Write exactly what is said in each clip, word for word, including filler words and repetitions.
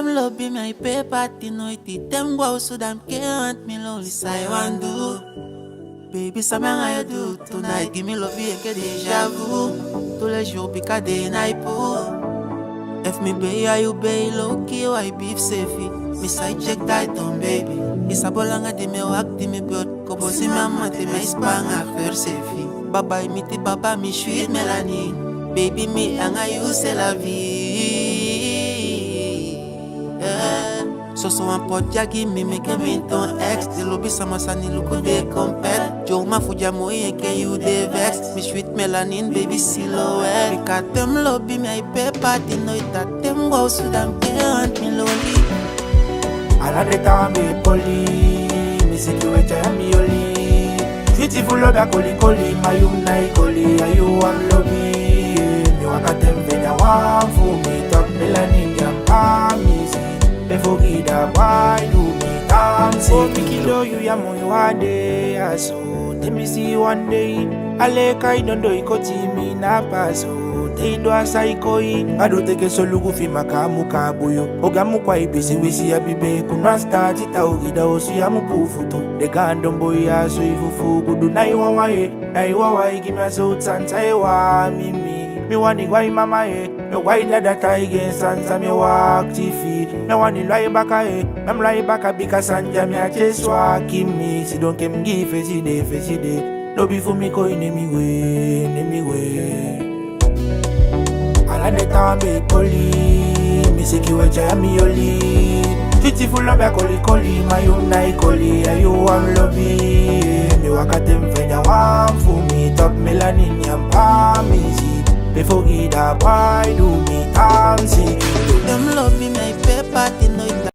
Lobi mi e pee paati noiti, te mi go a osu da mi kee wan, mi loli san i wani du. Baby, san mi anga yu du tonight? Gi mi lobi enke déjà vu. Tous les jours bika dei na ipu. Efu mi bei a yu bei, low key wai beef seefi. Mi side check tight on, baby. I sabi o langa di mi e wakti mi blood. Kobosi mi a mamanten, mi e span a feur seefi. Baba, i miti baba, mi sweet melanin. Baby, mi anga yu c'est la vie. Yeah. Soso wan poti a gi mi, meke mi ton ex. Den lobi sama sani luku den kon pet. Dyoman fu dya moi enke yu de vex. Mi sweet melanin, baby silhouette. Bika te mi lobi mi e pee paati noiti, a te mi go a osu da mi kee wan, mi loli. Ala den taawan be e poli, mi siki we tyai a mi oli. Switi fu lobi a koli koli, ma yu mi nai koli, a yu a mi lobi. Mi waka te mi fende a wan fu mi, top melanin, dya mi pamisi. Pe fu gi da bwai du mi tamsi. O pikin, do yu ya moi wan dei a so. Te mi si wan dei, a leka i don doo i koti mi na paso. Te i du a sai koi, a do teke solugu fi maka muka buyu. Oga mu kwai bisi wisi a bibe, kuna stati ta ogi da osu ya mu puu futu. Den gaandon boi ya so i fufu gudu, nai wawa e, nai wawa e, gi mi a so sansa e wa mi mi. Mi wani wai mama e, mi wai dada, taigi en sansa mi e wakti fi. Mi wani lwai baka e, mi mu lwai baka bika sani dya mi ati e swaki mi. Sidon ke mi gi fesi de, fesi de. Lobi fu mi koi, ne mi gwe, ne mi gwe. Ala den taawan be e poli, mi siki we tyai a mi oli. Switi fu lobi a koli koli, ma yu mi nai koli, a yu a mi lobi. Mi waka te mi fende a wan fu mi, top melanin, dya mi pamisi. Pe fu gi da bwai du mi tamsi. Te mi lobi mi e pee paati noiti.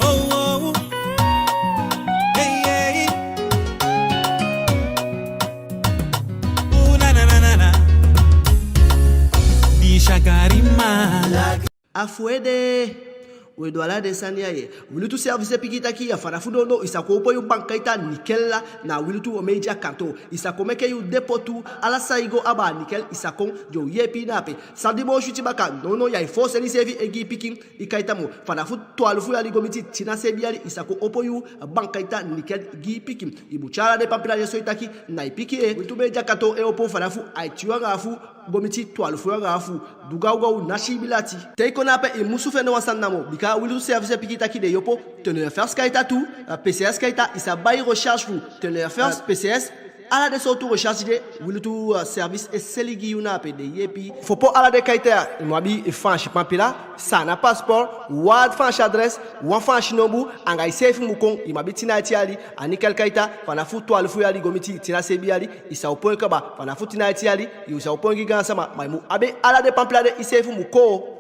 Oh, oh, hey, hey. Ooh, na, na, na, na, na. Di Shakari man. A fu ede. We du ala den sani ya ye. Wilitu Service e piki taki a fanafu nownow i sa kon opo yu bankaita Nickel na Wilitu Media kantoo. I sa kon meke yu depo tu, ala san i go abaa Nickel i sa kon, den o yeepi i na ape. San di moo switi baka, nownow ya e foosi en iseefi e gi i pikin i kaita moo. Fanafu twalufu yali go miti tin a seibin yali i sa kon opo yu bankaita Nickel gi i pikin. I mu tyai ala den pampila di e soi taki na i pikin. Wilitu Media kantoo e opo fanafu aiti yuu anga afu go miti twalufu yuu anga afu. Du gawgaw, ná siibi lati. Te i kon na ape i musu fende wan sani namo, bika Wilitu Service e piki taki den e opo Teneur First kaita tu, eh, P C S kaita, i sa bai recharge fu Teneur First, eh, P C S, ala den sowtu recharge de, Wilitu, eh, Service e seli gi yu na ape, den e yeepi. Fu opo ala den kaita ya, i mu abi i Faansi pampila, Saanan paspoort, wan Faansi adres, wan Faansi nombu, anga iseefi mu kon, i mu abi tin a aiti yali, a Nickel kaita, fanafu twalufu yali go miti tin a seibin yali, i sa opo en kaba, fanafu tin a aiti yali, i sa opo en gi gaansama, ma i mu abi ala den pampila de, iseefi mu kon.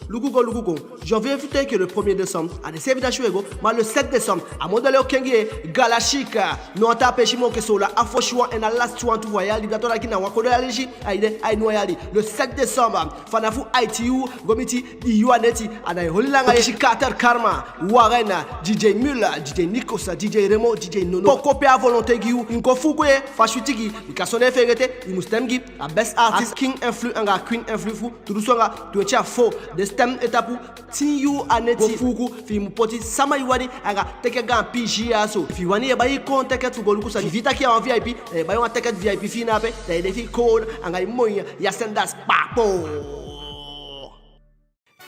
Luku go, luku go. Janvier fu teke le premier décembre, a den seefi dei fu e go, ma le sept décembre, a modèle o kengi e, Gala Chic, no wan taa peesi moo enke Soolan, a fosi wan, en a lasti wan tu fu a yali, dati o taki na wan kodo yali si, ai de, ai no yali. Le sept décembre, fanafu aiti yuu go miti dii yuu a neti, a ná e holi langa ye. Kisi Carter Karma, Warren, D J Muller, D J Nikos, D J Remo, D J Nono. Poku pe a volonté gi yu, i mu kon fuuku ye, fa switi gi, i kan sondee feegete, i mu stem gi a best artist, a King Influ anga Queen Influ fu tu dunsu anga twenti a fo. Den stem e tapu tin yuu a neti. Go fuuku fi i mu poti sama i wani anga teke gaan piisii ya so. Fi i wani i e bai i kon ticket fu go luku sani. Fi i taki a wan V I P, da i e bai wan ticket V I P fi i na ape, da i de fi i kon anga i moi ya senda spapo.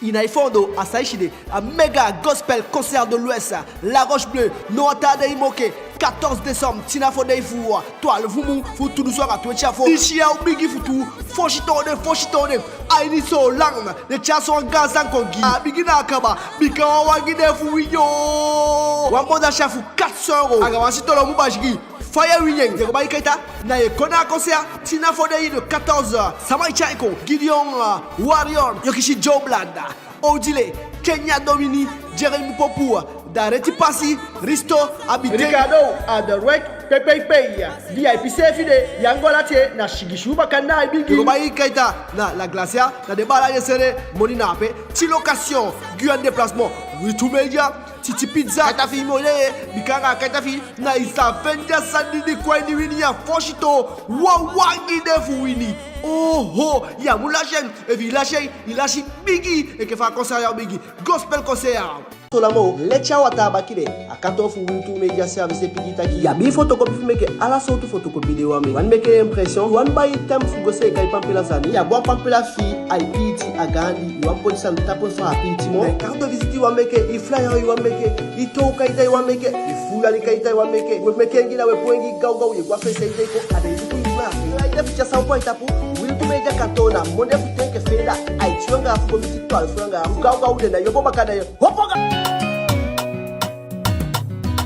I ná e foondoo, a san i si de, a méga gospel concert de l'Ouest, La Roche Bleue, no wan taa dei moo enke quatorze décembre, tin a fo dei fu twalufu mun fu tu dunsu anga twenti a fo. Disi ya o bigi fu tuu, fosi toon de, fosi toon de. A ini Soolan, den tyai so wan gaan sani kon gi. A bigi na a kaba, bika wan wagi de fu wi, yoo. Wan bon d'achat fu quatre cents euros. Anga wan sitolo mu basi gi. Fa i e wini en? I e go bai kaita, na i e kon na a concert, tin a fo dei, le quatorze. Sama i tyai kon? Gideon, uh, Warrior, yo kisi Joe Blada, Odile, Kenya Domini, Jeremy Popu, Dareti Pasi, Risto, Abite, Ricardo, Aderwek, Pei, pei, pei, ya. V I P seefi de, ya, anga ala ten, na sigisi yuu baka na a bigin. Yu go bai kaita na La Glacia, na den baala de sende moni na ape. Ti location, Guyane Déplacement, Wi Tu Media, Titi Pizza. Kaita fi i moo de, bika anga kaita fi i, na i sa fende a sani di kon a ini wini ya fosi tu. Wan wagi de fu wini. Oho, ya mu lasi en, efu i lasi en, i lasi bigi, enke fa a concert ya o bigi. Gospel concert ya. Tolamo, leti a wataa baki de. A kantoo fu Wi Tu Media Service e piki taki i abi fotokopi fu meke, ala sowtu fotokopi di i wani meke. I wani meke impression, i wani bai timbre fu go seeka i pampila sani. I abi wan pampila fi i, ai piiti, a gaandi, i wani poti sani tapu fu a piiti moo. Carte de visite i wani meke, i flyer i wani meke, i toow kaita i wani meke, i fuuyali kaita i wani meke. We meke en gi na we puu en gi gawgaw, ye go a fesi ete kon, a de i luku i flyer. I ete fu tyai san poi tapu, Wi Tu Media kantoo na monde fu ten enke feeda, aiti yuu anga afu go miti twalufu yuu anga afu. Gawgaw, den ná e opo baka, den e opo anga.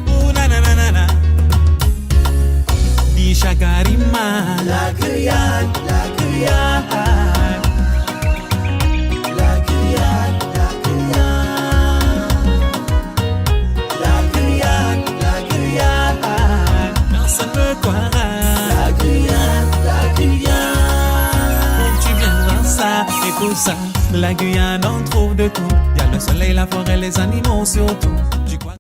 Ooh, na, na, na, na, na. Di Shakarima. La Guyane, la Guyane. La Guyane, la Guyane. La Guyane, la Guyane. Personne ne croira. La Guyane, la Guyane. Quand tu viens voir ça, écoute ça. La Guyane, on trouve de tout. Y a le soleil, la forêt, les animaux surtout. Tu crois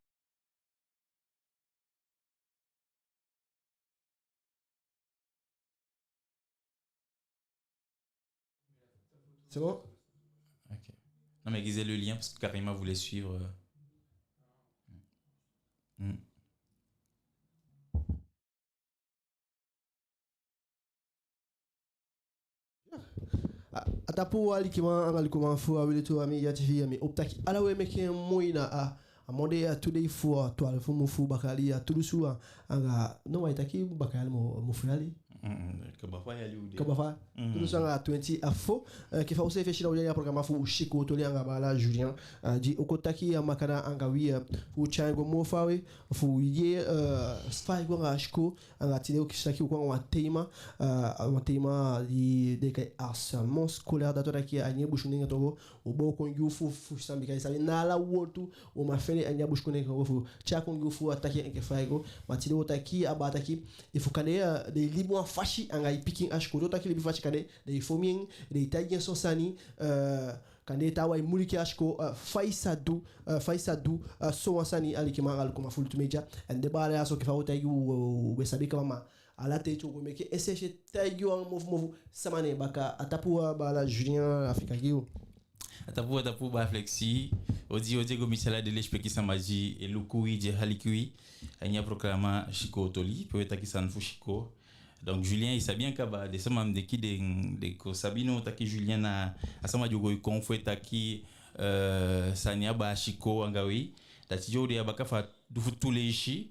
C'est bon ? Ok. Non, mais lisez le lien parce que Karima voulait suivre. Hmm. A, a tapu, alikiman anga lukuman fu a Wi Tu Media T V, mi e howpu taki ala u e meke en moi na a, a monde ya, tu dei fu a twalufu mun fu baka yali ya, tu dunsu a, anga, no, mi e taki baka yali, mu, mu fu yali. Mm, kaba fa yali u de. Kaba fa. Mm. Tu dunsu anga twenti a fo, eh, enke fa u seefi e si, na u de a ini a programa fu Sikoo Toli anga baala Julien, eh, di o kon taki a makandaa anga wi, eh, fu tyai en go moo faawe, fu yee, eh, fa ai go anga a sikoo, anga tide u kisi taki u kon anga wan tema, eh, wan tema di den e kai harcèlement scolaire, dati o taki a ini Busikondee tongo, u booko en gi u fu, fu san, bika i sabi ná ala wowtu u man fende a ini Busikondee tongo fu tyai kon gi u fu a taki en enke fa ai go. Ma tide u o taki abaa taki, efu kande, eh, den e libi wan fasi anga i pikin a sikoo, u o taki libi fasi, kande den e fon en, den e taigi en son sani, eh, kande taawan e muliki a sikoo, eh, fa i sa du, eh, fa i sa du, eh, sowan sani, alikiman anga lukuman fu Wi Tu Media. En den baala ya so, enke fa u taigi u, u be sabi kaba, ma ala ten u o go meke enseigne taigi u anga mofu mofu sama na en baka. A tapu, eh, baala Julien, a fika gi u. A tapu, a tapu, baala Flexi, odi, odi e go miti ala den lesipeki sama di e luku wi, di e aliki wi a ini a programa Sikoo Toli, pe u e taki sani fu sikoo. Donc, Julien, i sabi en kaba, den sama mu denki den, den kon sabi no taki Julien na a sama di o go e kon fu e taki, eh, sani abaa sikoo anga wi. Dati di o de a baka fu a, fu tu leisi,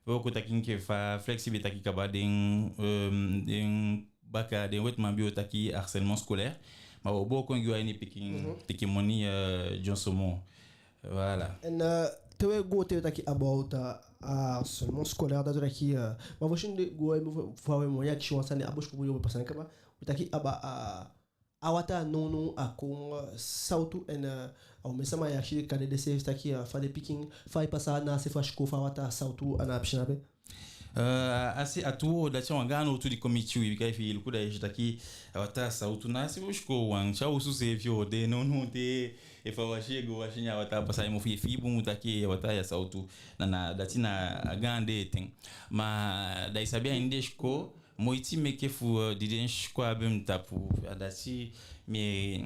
pe u o kon taki enke fa Flexi be taki kaba, den, eh, den baka, den wetiman be o taki harcèlement scolaire. Ma u o booko en gi u a ini pikin, mhm, pikin moni, eh, dyonsomen. Voilà. En, eh, te u e go, te u e taki about, eh, harcèlement scolaire, dati o taki, eh, ma fosi u de go, eh, fa u e mu akisi wan sani, a bosikopu di u be pasa en kaba, u taki abaa, eh, a wataa nownow a kon, eh, sawtu, en, eh, a omen sama e akisi, kande den seefi taki, eh, fa den pikin, fa ai pasa na a se fu a sikoo, fa a wataa sawtu a na a pisina ape. Eh, a se, a tuu, dati a wan gaan nowtu di kon miti wi, bika efi i luku, da i si taki a wataa sawtu na a se fu sikoo wan. Te a osu seefi o de nownow te, efu a wasi e go wasi, ne a wataa pasa a i mofu, i e fii bun taki a wataa ya sawtu. Na, na, dati na a gaan dei ten. Ma da i sabi a ini den sikoo, moiti meke fu, eh, di den sikoo á be mu tapu. A dati mi,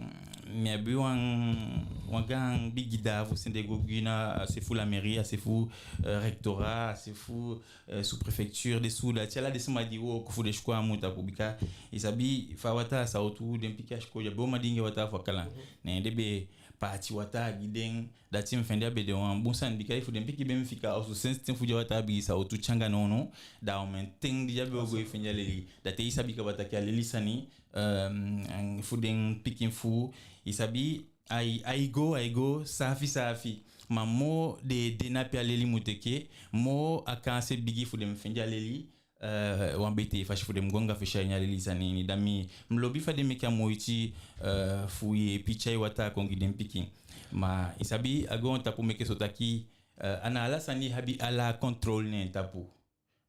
mi abi wan, wan gaan bigi daa fu sende go gi na a se fu la mairie, a se fu, eh, rectorat, a se fu, eh, sous-préfecture, den sous-, dati ala den sama di e wooko fu den sikoo á mu tapu, bika i sabi fa a wataa sawtu, den pikin a sikoo ya be o man diingi wataa fu a kalan. Mhm. Ne den be paati wataa gi den, dati mi fende a be de wan bun sani, bika efu den pikin be mu fika a osu sensi ten fu di a wataa bigin sawtu te anga nownow, da omen ten di den á be o go e fende a leli. Da te i sabi kaba taki a leli sani, ehm, fu den pikin fu, i sabi, ai, ai go, ai go saafi saafi. Ma moo den e de na pe a leli mu teke, moo a kansi e bigi fu den mu fende a leli, eh, wan betee fasi fu den mu go anga fesi a ini a leli sani ini. Da mi, mi lobi fa den meke a moiti, eh, fu yeepi tyai wataa kon gi den pikin. Ma i sabi, a goontapu meke so taki, eh, a ná ala sani abi ala contrôle na en tapu.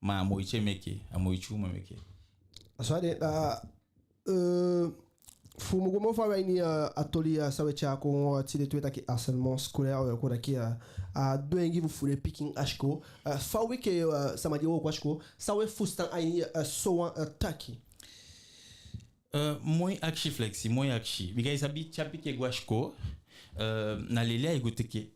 Ma a moiti e meke, a moiti u mu meke. A so a de, da, eh, fu mu go moo faawe a ini, eh, a toli ya san we tyai kon, eh, tide tu, e taki harcèlement scolaire, eh, kon taki, eh, a dwengi fu, fu den pikin a sikoo, eh, fa wi enke, eh, sama di e wooko a sikoo, san we fusutan a ini, eh, sowan, eh, taki. Eh, moi akisi Flexi, moi akisi. Bika i sabi te a pikin e go a sikoo, eh, na leli ai go teke.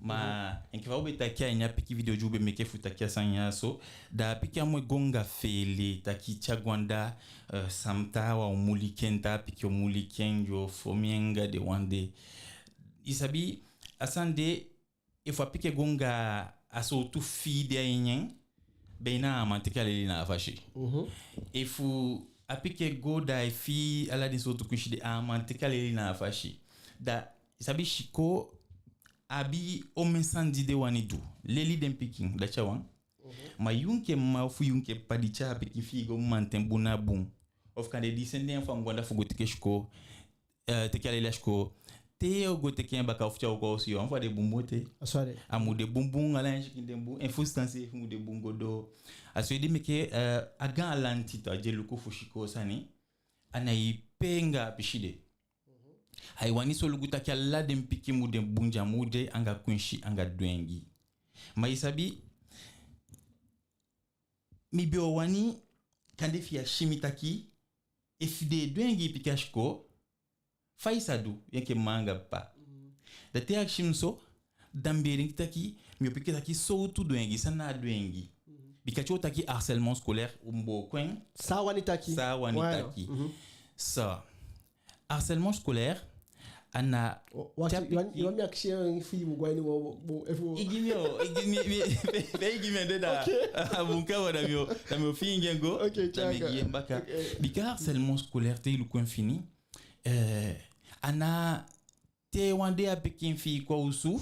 Ma enke fa u be taki a ini a pikin video di u be meke fu taki a sani ya so, da a pikin á mu e go anga feele taki te a go anda, eh, san, taawan o muliki en, taa pikin o muliki en, den o fon en anga den wan de. I sabi, a sani de, efu a pikin e go anga a sowtu fii de a ini en, beina a á man teke a leli na a fasi. Mhm. Efu a pikin e go da ai fii ala den sowtu kwinsi de, a á man teke a leli na a fasi. Da i sabi, sikoo abi omen sani di den wani du. Leli den pikin, dati a wan. Mhm. Ma yu enke mma ofu yu enke ppa di tyai a pikin fi i go mamanten bun na bun, ofu kande di sende en fu a mu go anda fu go teke sikoo, eh, teke a leli a sikoo, te yu o go teke en baka ofu te a o kon a osu, yu á mu fu a de bunbun ete. A so a de. A mu de bunbun, ala en sikin de bun, en fusutan seefi mu de bun go doo. A so ede meke, eh, a gaan lanti tu di e luku fu sikoo sani, a ná e pee anga a pisi de. Ai wani solugu taki ala den pikin mu de bun, den á mu de anga kwinsi anga dwengi. Ma i sabi, mi be o wani kande fi i akisi mi taki, efu den e dwengi i pikin a sikoo, fa i sa du, yu enke mma anga ppa? Da te i akisi mi so, da mi be e denki taki, mi o piki taki sowtu dwengi, san na a dwengi. Bika te u taki harcèlement scolaire, u mu booko en. San a wani taki. San a wani taki. So, harcèlement scolaire, a na... Wakti, te a pikin... i wani mi akisi en fi i mu go a ini moo, moo, efu... I gi mi o, i gi mi, mi, mi, mi, i gi mi en de da. Ok. A bun kaba, da mi o, da mi o fiingi en go, ok, da mi e gi en baka. Ok. Bika harcèlement scolaire, te i luku en fini, eh, a na te wan dei a pikin fi i kon a osu,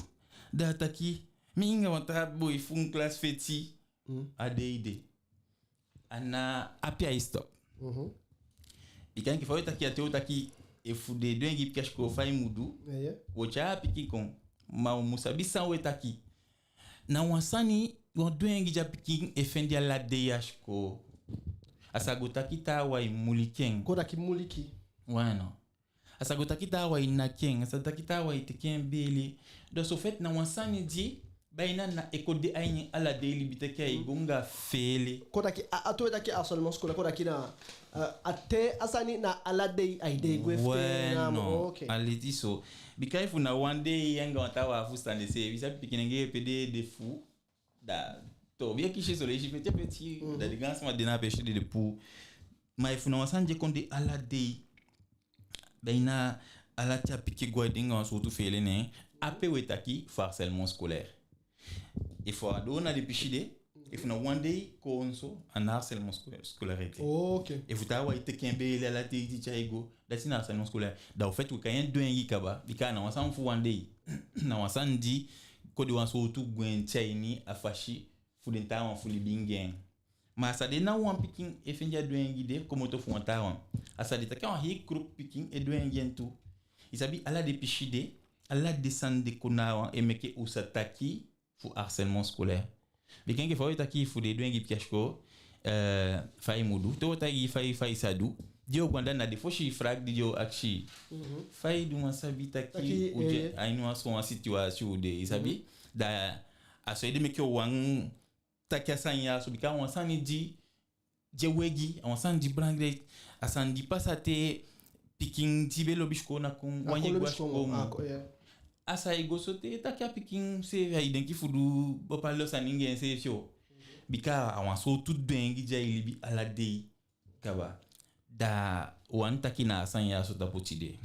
da a taki, mi anga wan taa boi fu mi klasi feti, a dei de. A ná ape ai stop. Bika enke fa u e taki ya, te u taki efu den e dwengi pikin a sikoo fa i mu du, u o tyai a pikin kon. Ma u mu sabi san u e taki. Na wan sani, wan dwengi di a pikin e fende ala dei a sikoo. A sa go taki taawan e muliki en. Kon taki muliki. Wano. A sa go taki taawan e naki en, a sa taki taawan e teke en beele. Donc, au fait, na wan sani di, beina na e kon de a ini en ala dei libi, taki ai go anga feele. Kon taki, a, a tu e taki harcèlement scolaire, kon taki na, eh, a te a sani na ala dei ai de e gwe fu en na... Wano, ok. A leti so. Bika efu na wan dei yu anga wan taawan á fusutan de seefi, i sabi pikinnenge e pee den ede fu Da, to, u be e kisi son leisi feti feti, da den gaansama de na a peesi de, de puu. Ma efu na wan sani di e kon de ala dei, beina ala ten a pikin e go a den anga wan sowtu feele, ne ape u e taki fu harcèlement scolaire. Efu a doo na den pisi de, efu na wan dei kon so, a ná harcèlement scolaire, scolaire ete. Oh, ok. Efu taawan e teke en beele ala ten, i tyai go, dati na harcèlement scolaire. Da au fait u e kai en dwengi kaba, bika a ná wan sani fu wan dei. Na wan sani di kon de wan sowtu gwenti a ini a fasi fu den taawan fu libi anga en. Ma a sa de na wan pikin e fende a dwengi de komoto fu wan taawan. A sa de taki a wan hii kulupu pikin e dwengi en tu. I sabi, ala den pisi de, ala den sani de kon na wan e meke u sa taki fu harcèlement scolaire. Bika enke fa u e taki fu den e dwengi pikin a sikoo, eh, fa i mu du. Te u o taigi i fa i, fa i sa du, di yu o go anda, na den fosi vraag di yu o akisi. Fa i du man sabi taki u de a ini wan so wan situwasi u de, i sabi? Da a so ede meke u wani taki a sani ya so, bika a wan sani di di e wegi, a wan sani di belangrijk, a sani di pasa te pikin di be lobi sikoo ná kon wani e go a sikoo moo. A sa e go so te taki a pikin seefi ai denki fu du bepaalde sani anga enseefi o. Bika a wan sowtu dwengi di ai libi ala dei kaba. Da u wani taki na a sani ya so tapu tide.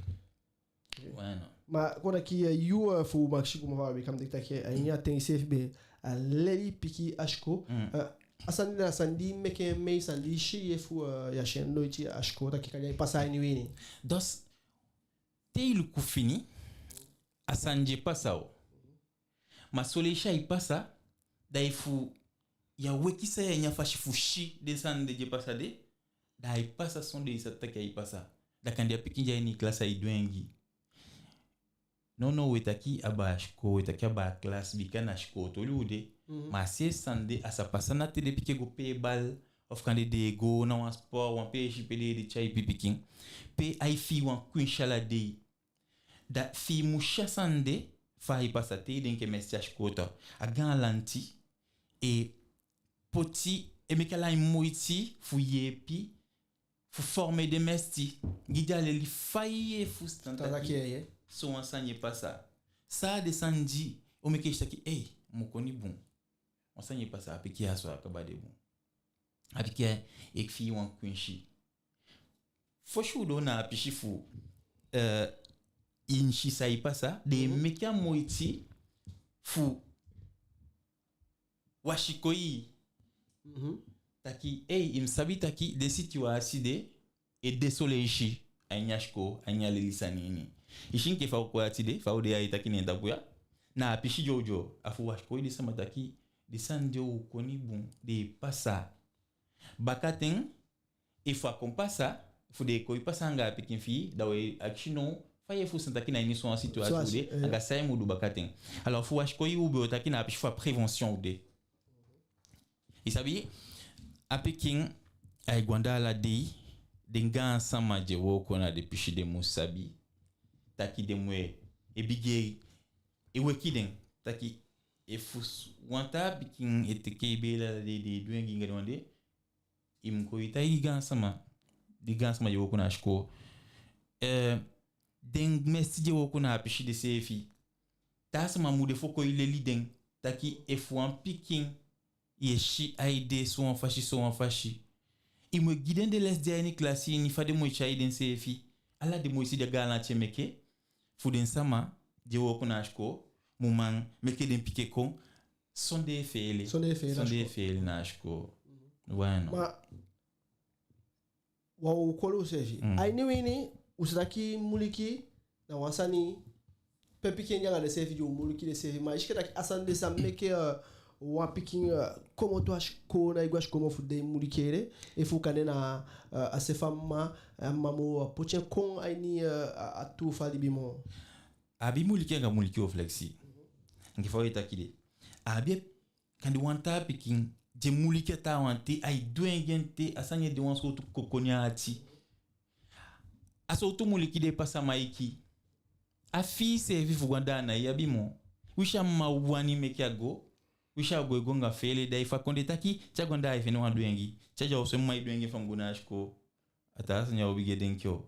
Wano. Ma kon taki, eh, yu, eh, fu u mag si kuma fa a be kan de taki, eh, a ini a ten seefi be, eh, leli pikin a sikoo. Eh, a sani de, a sani di meke mi, sani di i si, efu, eh, ya si en noiti a sikoo taki kande ai pasa a ini wi ini. Dus, te i luku fini, a sani di e pasa o. Ma son leisi ai pasa, da efu ya weki san ya ini a fasi fu si den sani de di e pasa de, da ai pasa sondee i sabi taki ai pasa. Da kande a pikin di a ini i klasi ai dwengi. Nownow we taki a baa sikoo, we taki a baa klasi, bika na sikoo toli u de. Ma a seefi sani de, a sa pasa na te den pikin e go pee bal, ofu kande den e go na wan sport, wan peesi pe den e de tyai pikin. Pe ai fii wan kwinsi ala dei. Da fi i mu si a sani de, fa ai pasa te i denki e mesiti a sikoo tu. A gaan lanti e poti, e meke ala en moiti fu yeepi, fu former den mesiti, gi den a leli fa i e fusutan taki sowan sani e pasa. San a den sani di o meke i si taki, ei, mi mu koni bun. Wan sani e pasa, a pikin ya so á kaba de bun. A pikin ya e fii wan kwinsi. Fosi u doo na a pisi fu, eh, i mu si san e pasa, den e meke a moiti fu wasikoi i. Taki, ei, i mu sabi taki den sitiwasi de e de son leisi a ini a sikoo, a ini a leli sani ini. I si enke fa u kon ya tide, fa u de ya e taki na en tapu ya. Na a pisi dyowdyow, a fu wasikoi den sama taki den sani de o koni bun, den e pasa. Bakaten, efu a kon pasa, fu den e kon e pasa anga a pikin fi i, da we akisi now, fa i e fusutan taki na ini sowan sitiwasi u de, anga san i mu du bakaten. Alors, fu wasikoi, u be o taki na a pisi fu a prévention u de. I sabi, a pikin, ai go anda ala dei, den gaansama di e wooko na den pisi den mu sabi taki den mu e, e bigin e weki den, taki efu wan taa pikin e teke i beele ala dei, den e dwengi i anga den wan de, i mu kon e taigi gaansama, den gaansama di e wooko na a sikoo. Eh, den mesiti di e wooko na a pisi de seefi, taa sama mu de fu kon e leli den, taki efu wan pikin i e si ai de sowan fasi, sowan fasi, i mu e gi den den lesi di a ini klasi ini, fa den mu e tyai denseefi. Ala den moiti di a gaanlanti e meke fu den sama di e wooko na a sikoo mu man meke den pikin e kon sondee feele. Sondee feele na a sikoo. Sondee feele na a sikoo. Wano. Ma wan u koli useefi. Mm. A ini wi ini, u sa taki muliki na wan sani pe pikin de anga denseefi, di u muliki denseefi. Ma i si enke taki a sani de sa meke, eh, wan pikin, eh, komoto a sikoo, ná e go a sikoo moo fu den muliki ede, efu kande na, eh, a seefi a mma, a mma moo poti en kon a ini, eh, a, a tuu fu a libi moo. A abi muliki anga muliki o, Flexi. Enke fa we taki de, a abi kande wan taa pikin di e muliki a taawan te, ai dwengi en te, a sani e de wan sowtu koko ne en ati. A sowtu muliki de e pasa maiki. A fii seefi fu go anda a ná e abi moo. Winsi a mma wani meke a go, winsi a go e go anga feele, da efu a kon de taki, te a go anda ai fende wan dwengi. Te a de a osu, en mma e dwengi en fa a mu go na a sikoo. A taa sani ya o bigin e denki o.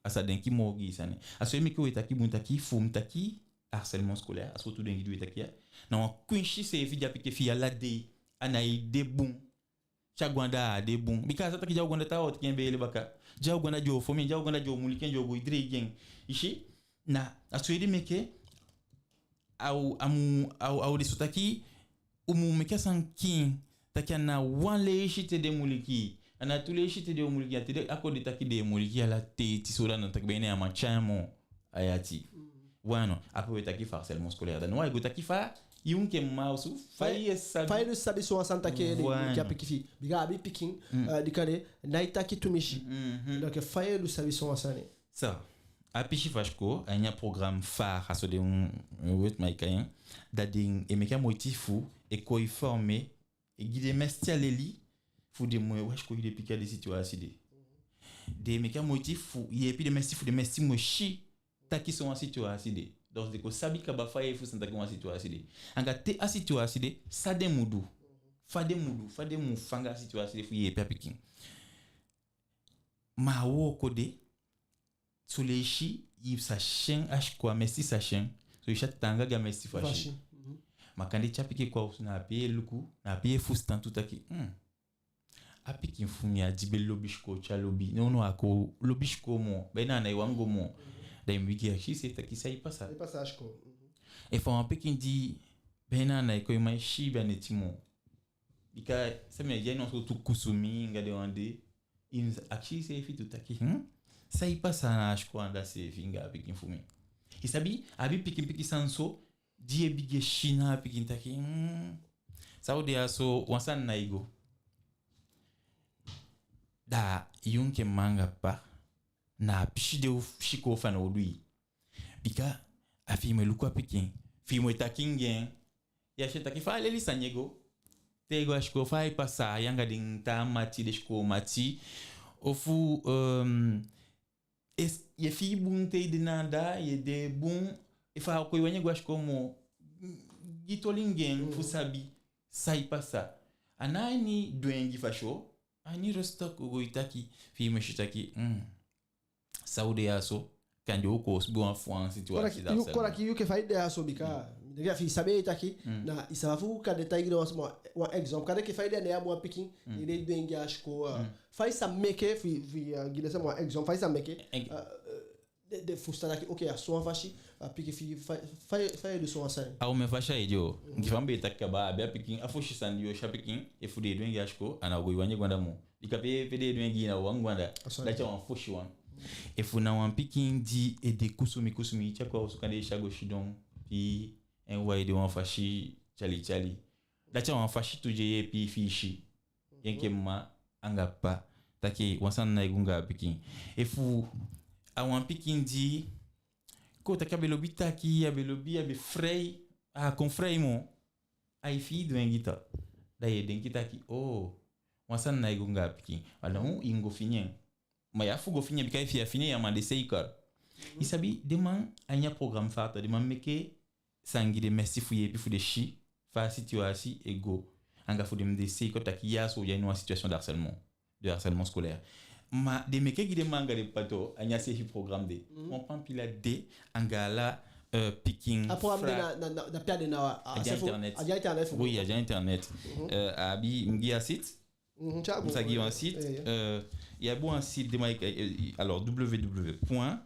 A sa denki moo ogii sani. A so e meke we taki bun taki fu mi taki harcèlement scolaire, a sowtu denki di we taki ya, na wan kwinsi seefi di a pikin e fii ala dei, a ná e de bun. Te a go anda a á de bun. Bika a sa taki di a o go anda taawan o teke en beele baka. Di a o go anda den o fon en, di a o go anda den o muliki en, den o go e dreigi en. I si, na a so ede meke a o, a mu, a o, a o de so taki u mu meke a sani kiin, taki a ná wan leisi te den muliki, a ná tu leisi te den o muliki, a te den, a kon de taki den e muliki ala teiti, so da na taki be ne a man tyai en moo a i ati. Wano, ape we taki fu harcèlement scolaire. Da now ai go taki fa yu enke mma osu, fa i e sabi, fa i e sabi sowan sani taki den e muliki a pikin fi i. Bika a abi pikin, eh, di kande ná e taki tumisi. Donc fa i e sabi sowan sani. So, a pisi fu a sikoo, a ini a programme phare, a so den, mm, weti mai kai en, da den e meke a moiti fu e kon e former, e gi den mesiti a leli fu den mu e wasikoi den pikin a den sitiwasi de. Den e meke a moiti fu yeepi den mesiti fu den mesiti mu e si taki sowan sitiwasi de. Donc den kon sabi kaba fa i e fusutan taki wan sitiwasi de. Anga te a sitiwasi de, san den mu du. Fa den mu du, fa den mu fanga a sitiwasi de fu yeepi a pikin. Ma a wooko de, son leisi i sa si en a sikoo, a mesiti sa si en, son leisi a taanga gi a mesiti fu a si. Ma kande te a pikin kon a osu, na ape i e luku, na ape i e fusutan tu taki, hmm, a pikin fu mi ya di be lobi sikoo te a lobi, nownow a kon lobi sikoo moo, be na a ná e wani go moo. Da i mu bigin akisi iseefi taki san e pasa. San e pasa a sikoo. Efu a wan pikin di be na a ná e kon e man e siibi a neti moo. Bika san mi e gi a ini wan sowtu kusumi anga den wan de, i mu akisi iseefi tu taki, hmm? San e pasa na a sikoo anda seefi anga a pikin fu mi? I sabi, a abi pikin pikin sani so, di i e bigin e si na a pikin taki, hmm, san u de ya so, wan sani ná e go. Da yu enke mma anga ppa, na a pisi de u sikoo fanowdu i. Bika A fi i mu e luku a pikin, fi i mu e taki anga en. Ya si taki fa a leli sani e go. Te i go a sikoo, fa ai pasa, yu anga den taa mati, den sikoo mati. Ofu, ehm, yu e fii bun te i de na anda, yu e de bun. Efu a kon e wani go a sikoo moo, gi toli anga en fu sabi san e pasa. A ná a ini dwengi fasi o, a ini rostok u go e taki, fi i mu si taki, hmm, san u de ya so, kande u koosube wan fu wan situatie da. Yu kon taki yu enke fa i de ya so bika mi denki efi i sabi e taki, na i sa fu kande taigi den wan sama, wan exemple, kande enke fa i de ya, ne i abi wan pikin, ne i de e dwengi a sikoo, fa i sa meke fu, fu, gi den sama wan exemple, fa i sa meke den, den fusutan taki, ok, a so wan fasi, a pikin fi, fa, fa, fa i e du so wan sani. A omen fasi ai de o. Enke fa mi be taki kaba, a abi a pikin, a fosi sani di yu o si a pikin, efu den e dwengi a sikoo, a ná o go e wani go anda moo. Bika pe, pe den e dwengi, i ná o wani go anda. Dati a wan fosi wan. Efu na wan pikin di e de kusumi kusumi, i tyai kon a osu, kande i si a go sidon, pii, en wai de wan fasi tyali tyali. Dati a wan fasi tu di e yeepi i fi i si, yu enke mma anga ppa, taki wan sani nái go anga a pikin. Efu a wan pikin di, kon taki a be lobi taki, a be lobi, a be frei, a á kon frei moo, ai fii dwengi tu. Da yu e denki taki, oh, wan sani nái go anga a pikin. Ma dan i mu go fini en. Ma yu á fu go fini en, bika efi i á fini en, yu á man de seiker. I sabi, den man a ini a programme Farta, den man meke sani gi den mesi fu yeepi fu den si fa a situatie e go. Anga fu den mu de seiker taki ya so u de a ini wan situation de harcèlement, de harcèlement scolaire. Ma den meke gi den mma anga den ppa tu a ini a seefi programme de. Wan pampila de anga ala, eh, pikin. A programme de na, na, na, na pe a de na, a, a de a internet. A de a internet fu. Oui, a de a internet. Eh, a abi, mi gi a site. Mhm, tya go. Mi sa gi wan site. Eh, eh. Eh, i abi wan site de, ma, eh, eh, alors, w w w point,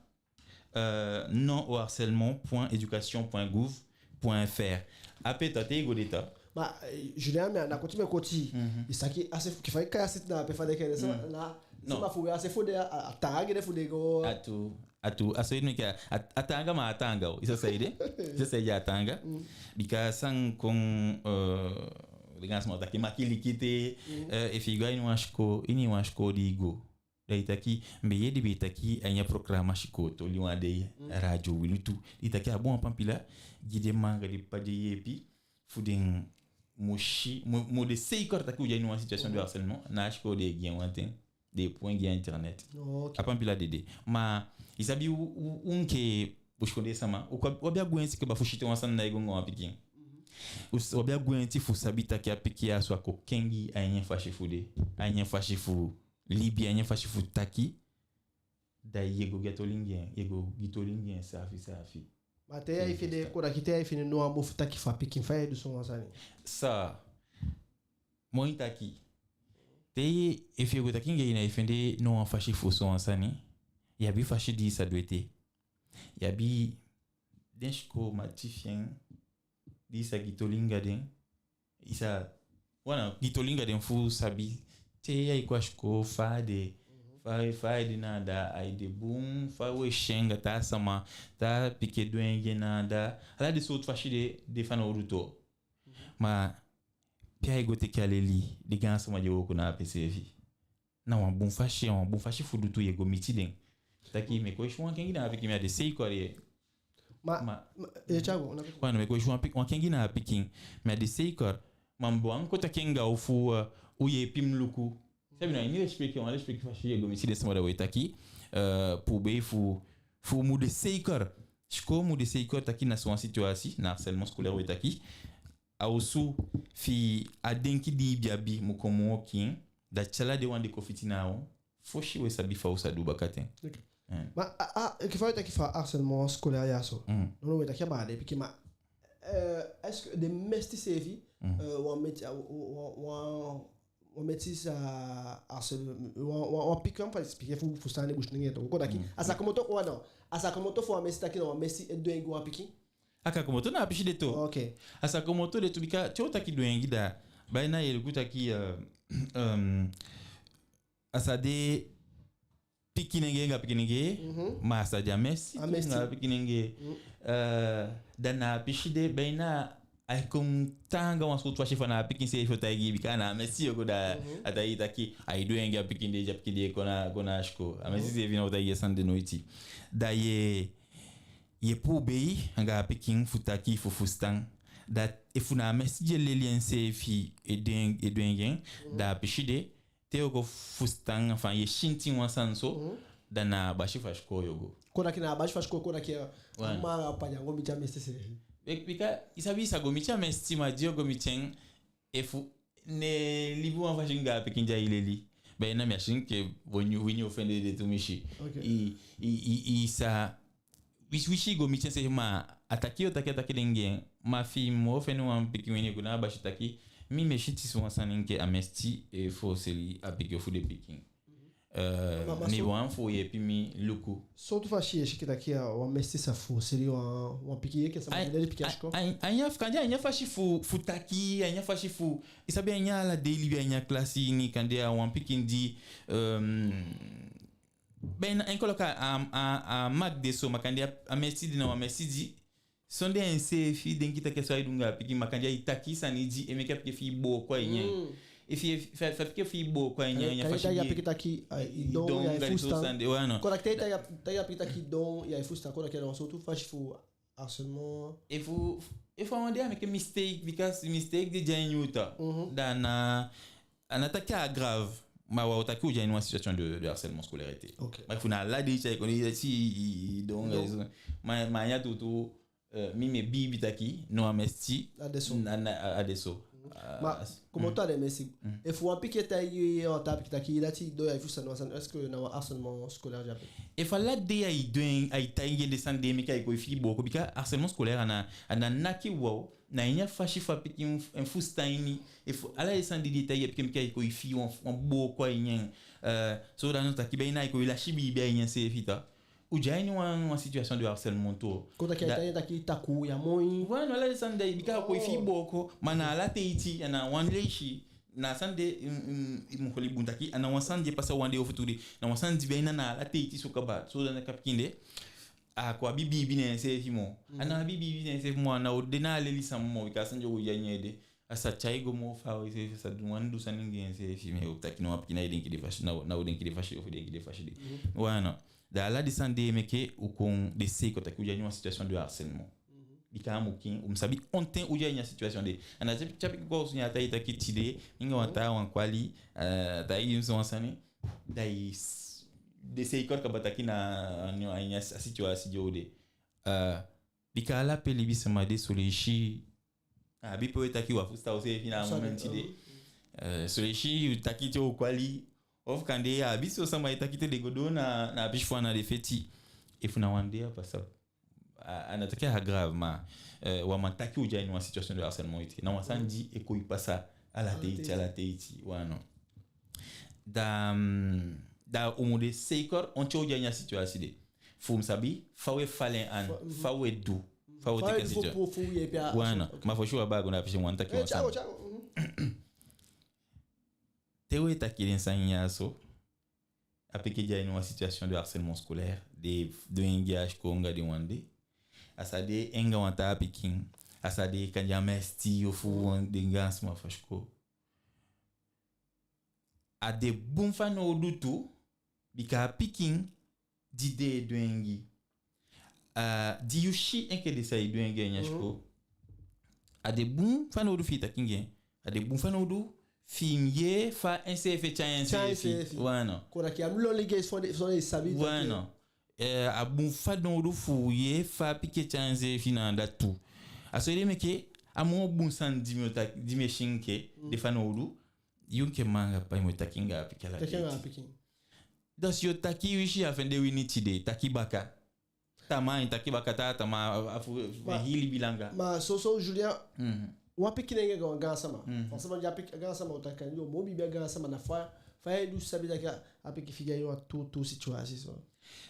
euh, non au harcèlement point éducation point gouv point f r. Ape, te i go de ta. Ma, eh, Julien, mi á na koti mi e koti. Mhm. I sa ki a se fu, enke fa i kai a site na ape, fa den e kai den, sama, na, sama fu we a se fu den, a, a taanga gi den fu den go. A tuu, a tuu, a so i meke a, a taanga, ma a taanga o. I sa saide? I sa saide a taanga? Mm. Bika san kon, euh, den gaan sama taki makiliki te, euh, efi i go a ini wan sikoo, ini wan sikoo di i go. Da i taki, mi be yee den be taki a ini a programa Sikoo Toli wan dei, Radio Wi Lutu. I taki a abi wan pampila gi den mma anga den ppa di e yeepi fu den mu si, mu, mu de seiker taki u de a ini wan situation de harcèlement, na a sikoo den e gi en wanten, den e puu en gi a internet. Oh, ok. A pampila de de. Ma i sabi u, u, u enke busikondee sama, u abi a gwenti kaba fu si te wan sani nái go anga wan pikin. U s-, u abi a gwenti fu sabi taki a pikin ya so a kon kengi a ini en fasi fu de, a ini en fasi fu libi, a ini en fasi fu taki, da yu e go gi toli anga en, yu e go gi toli anga en saafi saafi. Ma te yu á e fende, kon taki te yu á e fende no wan mofu taki fu a pikin, fa yu e du so wan sani? Sa, moi taki. Te, efu yu e go taki anga en, yu á e fende no wan fasi fu so wan sani, yu abi fasi di i sa du ete. Yu abi den sikoo mati fi en di i sa gi toli anga den. I sa, wan, gi toli anga den fu sabi te ai kon a sikoo fa a de, fa, fa ai de na anda, ai de bun, fa u e si en anga taa sama, taa pikin e dwengi en na anda. Ala den sowtu fasi de, de fanowdu tu. Ma pe ai go teke a leli, den gaansama di e wooko na ape seefi. Na wan bun fasi, a wan bun fasi fu du tu, yu e go miti den. Taki mi e kon e si wan kengi na a pikin, mi á de seiker. Ma, ma, ma, eh, Thiago, na pikin. Wan, mi e kon e si wan pik-, wan kengi na a pikin, mi á de seiker. Ma mi be wani kon taki anga u fu, eh, u yeepi mi luku. Sabi, na ini lesipeki, wan lesipeki fasi yu e go miti den sama, da u e taki, eh, pubei fu, fu u mu de seiker. Sikoo mu de seiker taki na so wan situatie, na harcèlement scolaire u e taki. A osu fi a denki di i be abi mu kon moo kiin, da tyai ala den wan de kon fiti na a wan. Fosi u e sabi fa u sa du bakaten. Ok. Eh. Ma, a, a, enke fa u e taki fu a harcèlement scolaire ya so. Mm. Nono, u e taki a baala, den pikin, ma, eh, est-ce que den meti seefi, eh, wan meti, a, wan, wan, wan meti sa harcèle, wan, wan, wan pikin, fa i expliquer fu, fu sani businenge to. U kon taki, a sa komoto, wan, no. A sa komoto fu wan meti taki na wan meti e dwengi wan pikin. A kan komoto na a pisi de tu. Ok. A sa komoto de tu bika te u taki dwengi, da baina yu e luku taki, eh, ehm, a sa de pikinenge anga pikinenge, ma a sa de a meti tu anga pikinenge. Eh, da na a pisi de baina ai kon taanga wan sowtu fasi fa na a pikin seefi o taigi i, bika na a meti yu o go, da a taigi i taki ai dwengi a pikin de, a pikin de kon na, kon na sikoo. A meti seefi ná o taigi i a sani de noiti. Da yu e ye puu bei anga a pikin fu taki fu fusutan. Da efu na a mesiti di e leli enseefi e du en, e du en gi en, da a pisi de, te yo go fusutan, enfin, ye sintin wan sani so, da na a basi fu a sikoo yo go. Kon taki na a basi fu a sikoo, kon taki a mma anga a ppa di á go miti a mesiti seefi. Be-, bika i sabi i sa go miti a mesiti, ma di yo go miti en, efu ne libi wan fasi anga a pikin di ai leli, be na mi á si enke wini, wini o fende de tumisi. Ok. I, i, i, i sa wisi, wisi i go miti en seefi, ma a taki yo taki, a taki den gi en. Ma fi i moo fende wan pikin wini, i go na a basi taki: mi, mi e sinti sowan sani enke a mesiti e foseli a pikin ofu den pikin. Eh, ma, ma mi so- wani fu yeepi mi luku. Sowtu fasi i e si enke taki a wan mesiti sa foseli wan, wan pikin enke sama di leli pikin a sikoo? Ai, ai, ai, kande a ini a fasi fu, fu taki, a ini a fasi fu, i sabi, a ini ala dei libi, a ini a klasi ini, kande a wan pikin di, ehm, be na en koloku a, a, a, a maki de so, ma kande a, a mesiti di na wan mesiti di sondee enseefi denki taki a so ai du anga a pikin, ma kande ai taki sani di e meke a pikin fii booko a ini en. Mm. Efi, efi, efi a pikin fii booko a ini en, a ini a fasi taki a di pikin taki, ah, i don, i don, ya e fusutan. Kon taki te i taki a, taki a pikin taki i don, ya e fusutan, kon taki a wan sowtu fasi fu harcèlement. Efu, efu a wan dei a meke mistake, because mistake de de a ini u tu. Mhm. Da na, a ná taki a grave, ma wi o taki u de a ini wan situation de, de harcèlement scolaire ete. Ok. Ma efu na ala dei te i kon, i, i, i don, i don. Ma, ma a ini a tuutuu, eh, mi, mi e biibi taki no, a mesiti a de so. Na, na, a, a de so. Mhm. Ah, ma, as-, komoto a den mesiti. Mhm. Efu wan pikin e taigi wan taa pikin taki i dati i don, ya e fusutan wan sani, est-ce que na wan harcèlement scolaire di a ape? Efu ala dei ai du en, ai taigi en den sani de, meke ai kon e fii booko, bika harcèlement scolaire a ná, a ná naki wawan, na ini a fasi fu a pikin fu, en fusutan ini, efu ala den sani di den e taigi a pikin meke ai kon e fii wan, wan booko a ini en, eh, so da no taki be na ai kon e lasi biibi a ini enseefi tu. U de a ini wan, wan situation de harcèlement tu. Kon taki ai taigi en taki i takuu, ya moi. Wan, ala den sani de, bika a kon e fii booko, ma na ala teiti, a ná wan leisi, na a sani de, mm, mm, i mu holi bun taki, a ná wan sani di e pasa wan dei ofu tu dei, na wan sani di be na, na ala teiti so kaba, so da na a pikin de, a á kon abi biibi na enseefi moo. Mm. A ná abi biibi na enseefi moo, a ná o de na a leli sama moo, bika a sani di o go de a ini en ede. A sa tyai go moo faawe seefi, a sa du wan du sani anga enseefi, mi o taki no, a pikin ná e denki den fasi, ná o, ná o denki den fasi ofu denki den fasi de. Mhm. Wan no. Da ala den sani de e meke u kon de seikon taki u de a ini wan situation de harcèlement. Mhm. Bika a mu kiin, u mu sabi on ten u de a ini a situation de. A ná te, te a pikin kon a osu, ne a taigi i taki tide mi anga wan taawan kwali, eh, a taigi mi so wan sani, da i s-, de seikon kaba taki na a ini a, a ini a situation di u de. Eh, bika ala pe libisama de, son leisi a abi pe u e taki u á fusutan useefi na a momenti de. Eh, son leisi u taki te u kwali, ofu kande a abi son sama e taki te den go doo na, na a pisi fu ana, den feti. Efu na wan dei a pasa, a, a ná taki a grave, ma, eh, wan man taki u de a ini wan situation de harcèlement ete. Na wan sani di e kon e pasa ala teiti, ala teiti, wan no. Da, mm, da u mu de seikon on ten u de a ini a situation de. Fu u mu sabi fa u e fali en an, fa u e du, fa u e teke a situation. Wan no. Ma fosi u á baa go na a pisi, mi wani taki wan sani. Te u e taki den sani ya so, a pikin de a ini wan situation de harcèlement scolaire, den e du en gi en a sikoo anga den wan de. A sa de en anga wan taa pikin, a sa de kande a mesiti ofu wan den gaansama fu a sikoo. A de bun fanowdu tu, bika a pikin di den e du en gi, ah, di yu si enke den sa e du en gi en a sikoo, a de bun fanowdu fi i taki anga en. A de bun fanowdu fi i yee fa enseefi e tyai enseefi. Wan no. Kon taki a mu lon ligei so den, so den sabi taki. Wan no. Eh, a bun fanowdu fu yee fa a pikin e tyai enseefi na anda tu. A so ede meke a moo bun sani di mi o taki, di mi e si enke de fanowdu, yu enke mma anga ppa i mu e taki anga a pikin ala teiti. Da si yu o taki, yu si a fende wini tide, taki baka. Tamaa i taki baka, taa tamaa a fu, fu hii libi langa. Ma soso Julien, wan pikin e anga wan gaansama. Forcément di a pikin, a gaansama o taki anga yu, moo biibi a gaansama, na fa, fa i e du sabi taki a pikin fi i a ini wan tuutuu situation so.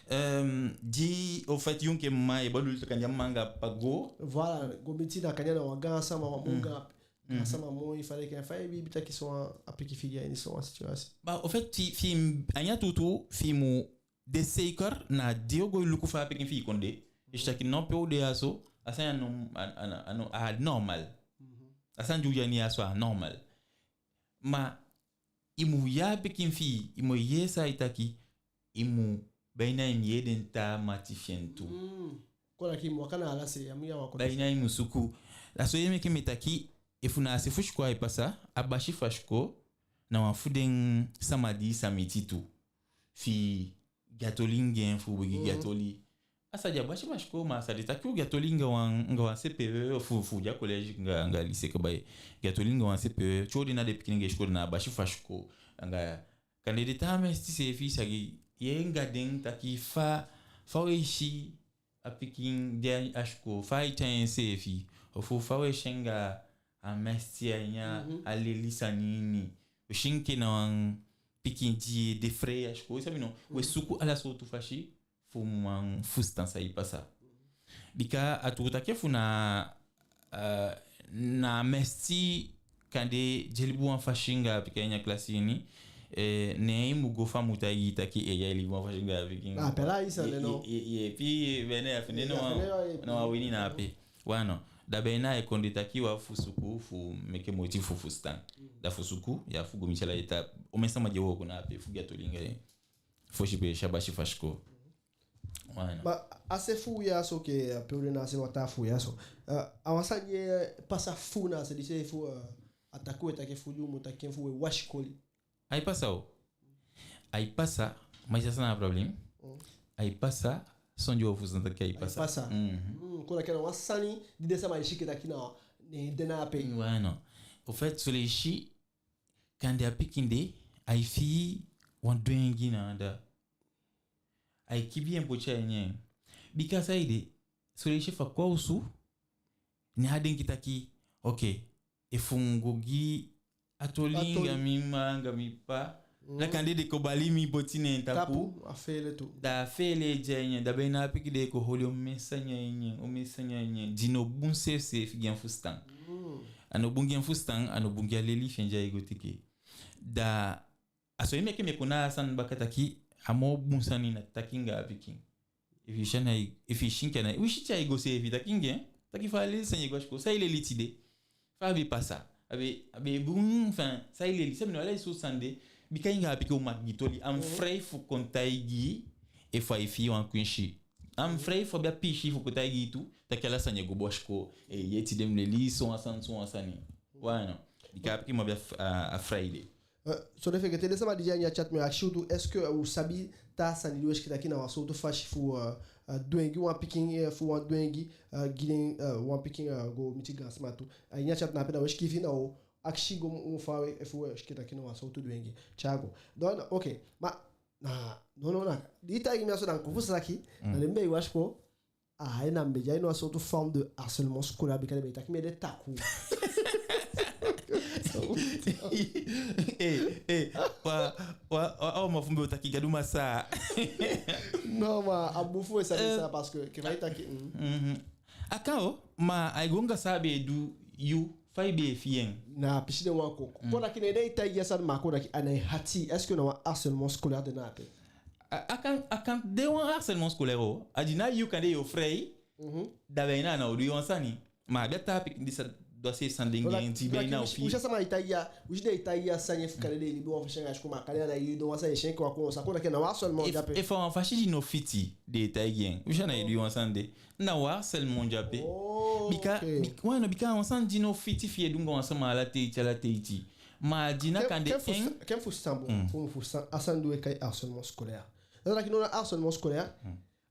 Ehm, di, au fait, yu enke mma, i e bedoel taki a mma anga ppa go. Voilà, go miti na kande na wan gaansama, wan moo gaan, gaansama moo i fali, enke fa i e biibi taki sowan a pikin fi i a ini sowan situation. Ba, au fait, fi, fi, a ini a tuutuu, fi i mu de seikon na di yu o go luku fa a pikin fi i kon de. I si taki no, pe u de ya so, a sani ya no, a, a, a no, a normal. A sani di u de a ini ya so a normal. Ma i mu yee a pikin fi i, i mu yee san ai taki, i mu, be na i mu yee den taa mati fi en tu. Kon taki i mu waka na ala se, ya mu ya waka. Da i ná i mu suku. Da so ye meke mi e taki, efu na a se fu sikoo ai pasa, a basi fu a sikoo na wan fu den sama di i sa miti tu. Fi i gi a toli anga en, fu bigin gi a toli. A sa de a basi fu a sikoo, ma a sa de taki u gi a toli anga wan, anga wan C P E, fu, fu de a collège anga, anga lycée kaba. Gi a toli anga wan C P E, te u de na den pikinnenge sikoo, na a basi fu a sikoo. Anga, kande den taa mesiti seefi sa gi, ye anga den taki fa, fa we si a pikin de a sikoo, fa ai tan enseefi, ofu fa we si en anga a mesiti a ini a leli sani ini. We si enke na wan pikin di e de frei a sikoo, i sabi no, we suku ala sowtu fasi fu man fusutan san e pasa. Bika a tuu taki efu na, eh, na mesiti kande di e libi wan fasi anga a pikin a ini a klasi ini, eh, ne i mu go fu a mu taigi i taki, eh, ya e libi wan fasi anga a pikin. Ah, pela i sa, ye, no? Ye, ye, ye, pi, bene, a fende no, a fende no, a wini na ape. Wano, da bena e kon de taki wa fu suku fu meke moiti fu fusutan. Da fu suku, ya fu go miti ala den taa, omen sama di e wooko na ape fu gi a toli anga den. Fosi pe si a basi fu a sikoo. Wano. Ma a se fu u ya so, ke, eh, pe u de na a se, wata fu u ya so. Eh, a wan sani di e pasa fu na a se di se fu, eh, a taki we taki fu di u mu taki en fu we wasi koli. Ai pasa o. Ai pasa, ma i sa san na a problème. Ai pasa, sondee u fusutan taki ai pasa. Ai pasa. Mm, kon taki na wan sani di den sama e si enke taki na, ne, de na ape. Wano. Au fait, son leisi, kande a pikin de, ai fii wan dwengi na anda. Ai kibii en poti a ini en. Bika saide, son leisi efu a kon a osu, ne a denki taki, ok, efu mi go gi a toli anga mi mma anga mi ppa, da kande den kon bali mi poti neen tapu. Tapu, a feele tu. Da a feele e de a ini en, da bena a pikin de e kon holi omen sani a ini en, omen sani a ini en, di no bun seefi seefi gi en fusutan. A no bun gi en fusutan, a no bun gi a leli fi en di ai go teke. Da a so e meke mi e kon na a sani baka taki, a moo bun sani na taki anga a pikin. Efi i si a ná i, efi i si enke a ná i, u si te ai go seefi, taki anga en, taki fa a leli sani e go a sikoo, san i leli tide, fa a be pasa, a be, a be bun, enfin, san i leli, sabi no, ala den sowtu sani de, bika anga a pikin u mu gi toli, a mu frei fu kon taigi i efu ai fii wan kwinsi. A mu frei fu abi a piisii fu kon taigi i tu, taki ala sani e go bun a sikoo, eh, ye, tide mi leli sowan sani, sowan sani. Wano, bika a pikin mu abi a f-, a, a frei de. Eh, so den fegete, den sama di de a ini a chat, mi e akisi u tu, est-ce que u sabi taa sani di we sikiifi taki na wan sowtu fasi fu, eh, eh, dwengi wan pikin, eh, fu wan dwengi, eh, gi den, eh, wan pikin, eh, go miti gaansama tu. A ini a chat na ape, da we sikiifi, na u akisi go moo faawe efu we sikiifi taki na wan sowtu dwengi. Tya go. Donc, ok. Ma, na, no, no, na. Di i taigi mi a so, da mi kon fusutan taki, na den be e wasi koo. Ah, a ná mi be de a ini wan sowtu forme de harcèlement scolaire, bika den be e taki mi ede takuu. Eh, eh, wa, wa, wa, wa, ma fu mi be o taki Gadu Masaa. Non, ma a bun fu we sabi san, parce que, ke fa i taki, mm. A kan o, ma ai go anga san a be du yu, fa i be e fii en. Na a pisi de wan kon. Kon taki ne den e taigi i a sani, ma kon taki a ná i hati, est-ce que na wan harcèlement scolaire de na ape? A, a kan, a kan de wan harcèlement scolaire o. A di na yu kande yo frei, da bena a ná o du yu wan sani. Ma a be abi taa pikin di sa du a seefi sani de anga en, di bena o fii. U si a sama e taigi i a, u si den e taigi i a sani efu kande den e libi wan fasi anga sikoo, ma kande a ná yu e du wan sani, i si enke wan kon sa kon taki na wan harcèlement de ape. Efu a wan fasi di no fiti den e taigi en, u si a ná yu e du wan sani de, na wan harcèlement de ape. Bika, bika, wano, bika a wan sani di no fiti fi i e du anga wan sama ala teiti, ala teiti. Ma a di na kande en. Ke mi fusutan, ke mi fusutan bun, fu mi fusutan a sani di we kai harcèlement scolaire. Da taki no na harcèlement scolaire.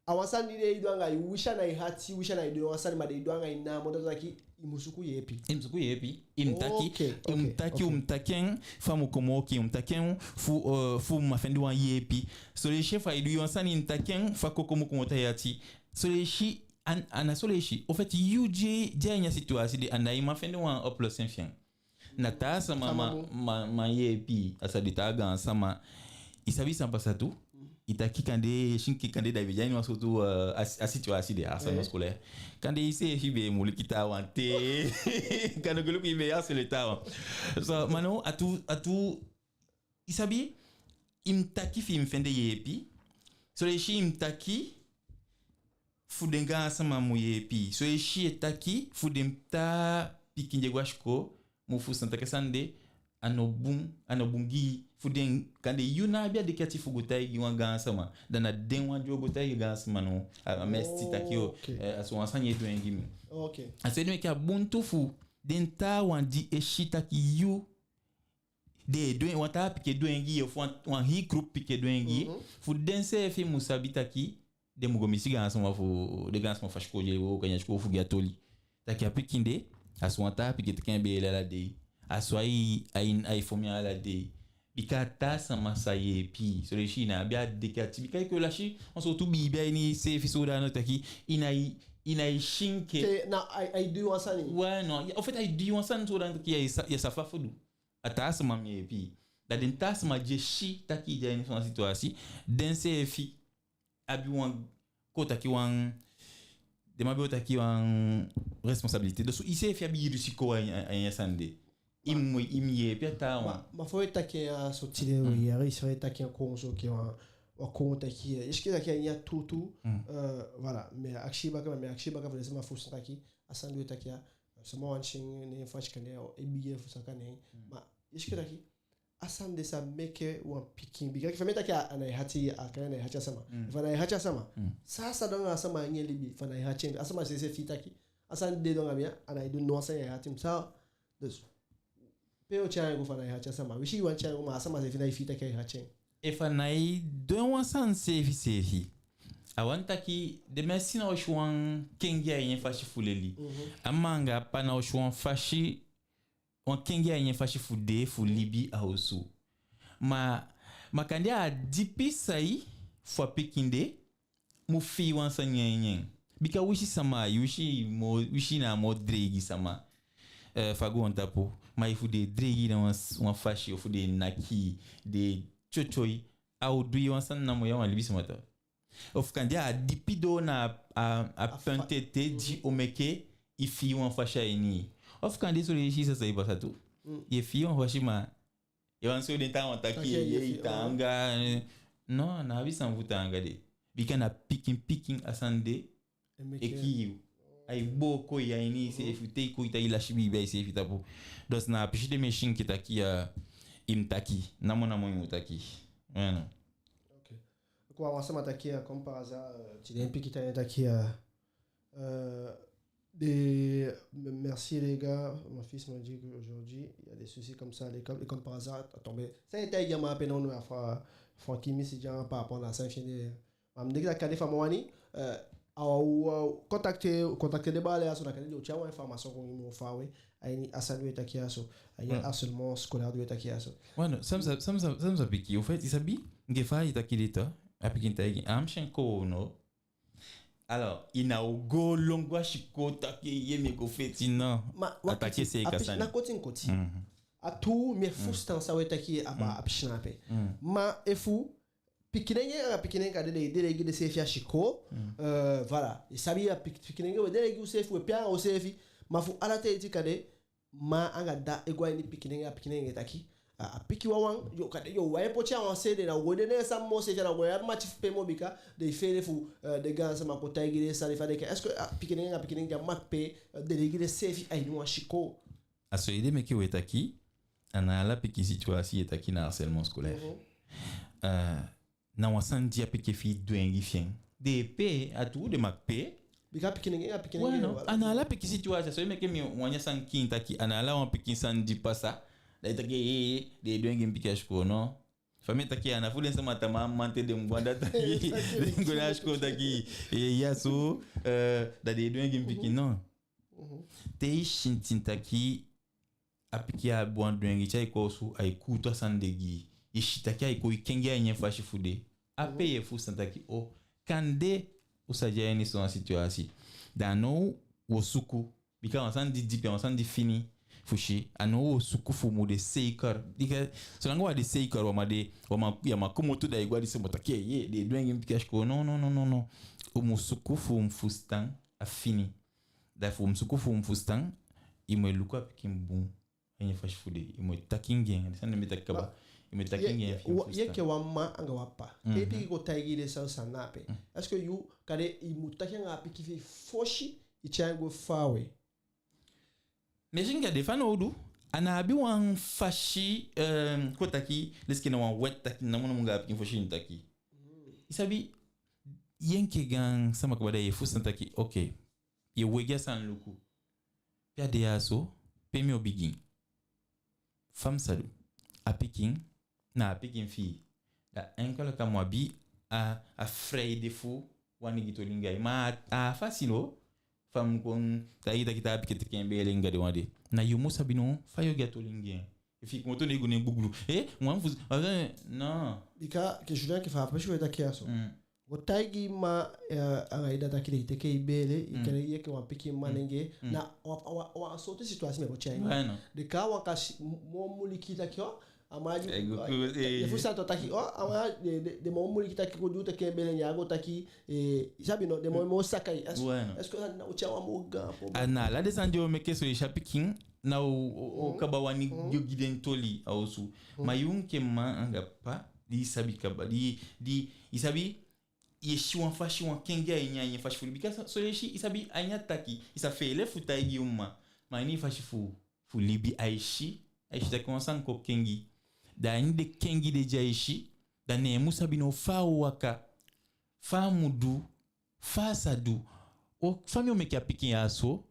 A wan sani di den e du anga yu, u si a ná i hati, u si a ná i du wan sani, ma den e du anga i namo, da taki i mu suku yeepi. I mu suku yeepi. I mu taki, i mu taki, u mu taki en fa a mu komoki, u mu taki en fu, eh, fu u mu fende wan yeepi. Son leisi efu ai du yu wan sani, i mu taki en fa a kon komoki a i ati. Son leisi, a ná, a ná son leisi. Au fait, yu di, di a ini a situwasi de, a ná i mu fende wan oplossing fi en. Na taa sama man, man, man yeepi, a sa de taa gaansama. I sabi san pasa tu? I taki kande, sinki kande da i be de a ini wan sowtu, eh, a, a situwasi de, harcèlement scolaire. Kande i seefi be e muliki taawan te. Kande go luku i be e harceler taawan. So, ma no, a tuu, a tuu, i sabi, i mu taki fi i mu fende yeepi. Son leisi i mu taki fu den gaansama mu yeepi. Son leisi i e taki fu den taa pikin di e go a sikoo mu fusutan taki a sani de, a no bun, a no bun gi i. Fu den, kande yu ná abi a deki ati fu go taigi wan gaansama, da na den wan di o go taigi gaansama no, a, a mi e si taki o, eh, a so wan sani e du en gi mi. A so ede meke a bun tu fu den taawan di e si taki yu den e du en, wan taa pikin e du en gi i, ofu wan, wan hii grupu pikin e du en gi i, fu denseefi mu sabi taki den mu go miti gaansama fu, den gaansama fu a sikoo di e wooko a ini a sikoo fu gi a toli. Taki a pikin de, a so wan taa pikin e teke en beele ala dei. A so ai, ai, ai fon en ala dei. Bika a taa sama sa yeepi i. Son leisi i ná abi a deki ati. Bika i kon lasi wan sowtu biibi a ini iseefi, so da a no taki i ná e, i ná e si enke. Ke, na, ai, ai du i wan sani. Ouais, non. En fait, ai du i wan sani, so da a no taki ya sa, ya sa fa fu du. A taa sama mu yeepi i. Da den taa sama di e si taki i de a ini so wan situwasi, denseefi abi wan, kon taki wan, den mu abi, o taki, wan responsabilité. Dus iseefi abi i risiko a ini, a ini a sani de. I mu, i mu yeepi a taawan. Ma, ma fa we taki a so tide, we yee, i sa we taki a kon so enke wan, wan kon taki, est-ce que taki a ini a tuutuu, euh, voilà, mi e akisi baka, mi e akisi baka fu den sama fusutan taki a sani di we taki a, sama wani si en ne en fasi, kande e bigin fu saka ne en. Ma est-ce que taki a sani de sa meke wan pikin, bika fa mi e taki a, a ná e hati, a kan a ná e hati a sama. Efu a ná e hati a sama, san a sa du anga a sama a ini en libi? Efu a ná e hati en, a sama seefi e fii taki a sani de du anga mi ya, a ná e du no wan sani, a e hati mi, san? Dus pe yo tyai en go efu a ná e hati a sama? Winsi i wani tyai en go, ma a sama seefi ná e fii taki a e hati en. Efu a ná e du en wan sani seefi seefi, a wani taki den meke i ná o si wan kengi a ini en fasi fu leli. A mma anga a ppa ná o si wan fasi, wan kengi a ini en fasi fu de, fu libi a osu. Ma, ma kande a dipi sai fu a pikin de mu fii wan sani a ini en. Bika winsi sama, winsi moo, winsi na a moo dreigi sama, eh, fu a goontapu. Ma efu den e dreigi i na wan s-, wan fasi, ofu den e naki i, den e tyotyo i, a o du i wan sani namo, ya wan libisama tu. Ofu kande a dipi doo na a, a, a punt ete di o meke i fii wan fasi a ini i. Ofu kande son leisi i sa, san e pasa tu. I e fii wan fasi, ma i wani soi den taawan taki, taki, ye, ye, i taanga, eh. No, a ná abi san fu taanga de. Bika na pikin pikin a sani de e kii i. Ai booko i a ini iseefi, te i kon, i ta, i lasi biibi a iseefi tapu. Dus na a pisi de mi e si enke taki, eh, i mu taki. Namo namo i mu taki. Weno. Ok. Kon, wan sama taki, eh, comme par hasard, eh, tide en pikin taki, eh, euh, des, merci les gars, mon fils m'a dit qu'aujourd'hui, il y a des soucis comme ça à l'école, et comme par hasard, a tombé. San i e taigi a man ape nownow, a Fra-, Francky Miss, i e taigi a man par rapport na san i e fende. Ma mi denki taki kande fa mi wani, eh, a o, a o contacter, contacter den baala ya so, na kande den o tyai wan information kon gi i moo faawe a ini a sani di we taki ya so, a ini a harcèlement scolaire di we taki ya so. Weno, san mi sa, san mi sa, san mi sa piki, au fait, i sabi, enke fa i taki de tu, a pikin taigi, a mi si en kon no. Alors, i ná o go lon go a sikoo taki ye, mi e go feti, no. Ma, a taki seeka sani. Na koti, koti. A tuu, mi e fusutan san we taki a ba a pisi na ape. Ma efu pikinenge anga pikinenge kande den e dede gi denseefi a sikoo, euh, voilà. I sabi a pik-, pikinenge we dede gi useefi, we pee anga useefi. Ma fu ala ten iti kande mma anga dda e go a ini pikinenge, a pikinenge taki, a, a pikin wawan, yo, kande yo wai poti a wan se, den ná o go de neen sama moo seefi, a ná o go abi mati fu pee moo bika den e feele fu, eh, den gaansama kon taigi den sani fa den kan. Est-ce que a pikinenge anga pikinenge á mag pee, eh, dede gi denseefi a ini wan sikoo? A so ede meke we taki, a ná ala pikin situwasi ye taki na harcèlement scolaire. Eh, na wan sani di a pikin e fii dwengi fi en. Den e pee, a tuu, den mag pee. Bika pikinenge, a pikinenge, ouais, no, voilà. A ná ala pikin situwasi, a so ede meke mi wani a sani kiin taki, a ná ala wan pikin sani di pasa, da i taki, eh, den e dwengi mi pikin a sikoo, no. Fa mi e taki, a ná fu den sama tamaa mamanten den mu go anda taki, den go na a sikoo taki, eh, ya so, eh, da den e dwengi mi pikin, no. Te i si en taki a pikin abi wan dwengi, te ai kon a osu, ai kuutu a sani de gi i. I si taki ai kon e kengi a ini en fasi fu de. Ape ye fusutan taki, o, kande u sa de a ini so wan situwasi. Da now wo suku, bika a wan sani di dipi, a wan sani di fini fu si. A now wo suku fu mu de seiker. Bika solanga wi á de seiker, wi á man de, wi á man, ya man komoto da i go a di sama taki, ye, den e dwengi mi pikin a sikoo. No, no, no, no, no. U mu suku fu u mu fusutan a fini. Da fu u mu suku fu u mu fusutan, i mu e luku a pikin bun. A ini en fasi fu de, i mu e taki anga en, den sani di mi e taki kaba, i mu e taki anga en fi i mu fusutan. Yu enke wan mma anga wan ppa, te i pikin kon taigi i den sani, sani na ape, est-ce que yu, kande i mu taki anga a pikin fi i fosi i tyai en go faawe? Mi e si enke a de fanowdu, A ná abi wan fasi, eh, kon taki, lesike na wan wet taki, namo namo anga a pikin fosi i taki. I sabi, i enke gaan sama kaba, da i e fusutan taki, oke, i e wegi a sani luku. Pe a de ya so, pe mi o bigin? Fa mi sa du? A pikin, na a pikin fi i. Da enke ala kaba mu abi a, a freide fu wani gi toli anga i. Ma a fasi no, fa mi kon taigi taki taa pikin teke en beele anga den wan de. Na yu mu sabi no fa yu o gi a toli anga en. Efi i komoto ne i go ne en gbugbulu. Eh, wan fu, no. Bika ke sudan ke fa a pesi we taki ya so. Mm. Go taigi i mma, eh, anga i dda taki den e teke i beele, i kele i enke wan pikin manenge. Mm. Na wan, wan, wan sowtu situwasi mi e go tyai. Bika wan kasi m-, moo muliki taki, o, a man di, eh, i fusutan taki, o, a man, den, den, den moo muliki taki go du teke en beele, ne a go taki, eh, i sabi no, den moo, moo saka i. Est-ce que na o tyai wan moo gaan problème? A na ala den sani di o meke so i si a pikin, na o, o, o kaba wani gi den toli a osu. Ma yu enke mma anga ppa, di i sabi kaba, di, di, i sabi, i e si wan fasi, wan kengi a ini a ini a fasi fu libi. Bika so, son leisi, i sabi, a ini a taki, i sa feele fu taigi yu mma. Ma a ini i fasi fu, fu libi, ai si, ai si taki wan sani kon kengi. Da a ini den kengi de di ai si, da ne en mu sabi no fa a o waka, fa a mu du, fa a sa du, o, fa mi o meke a pikin ya so,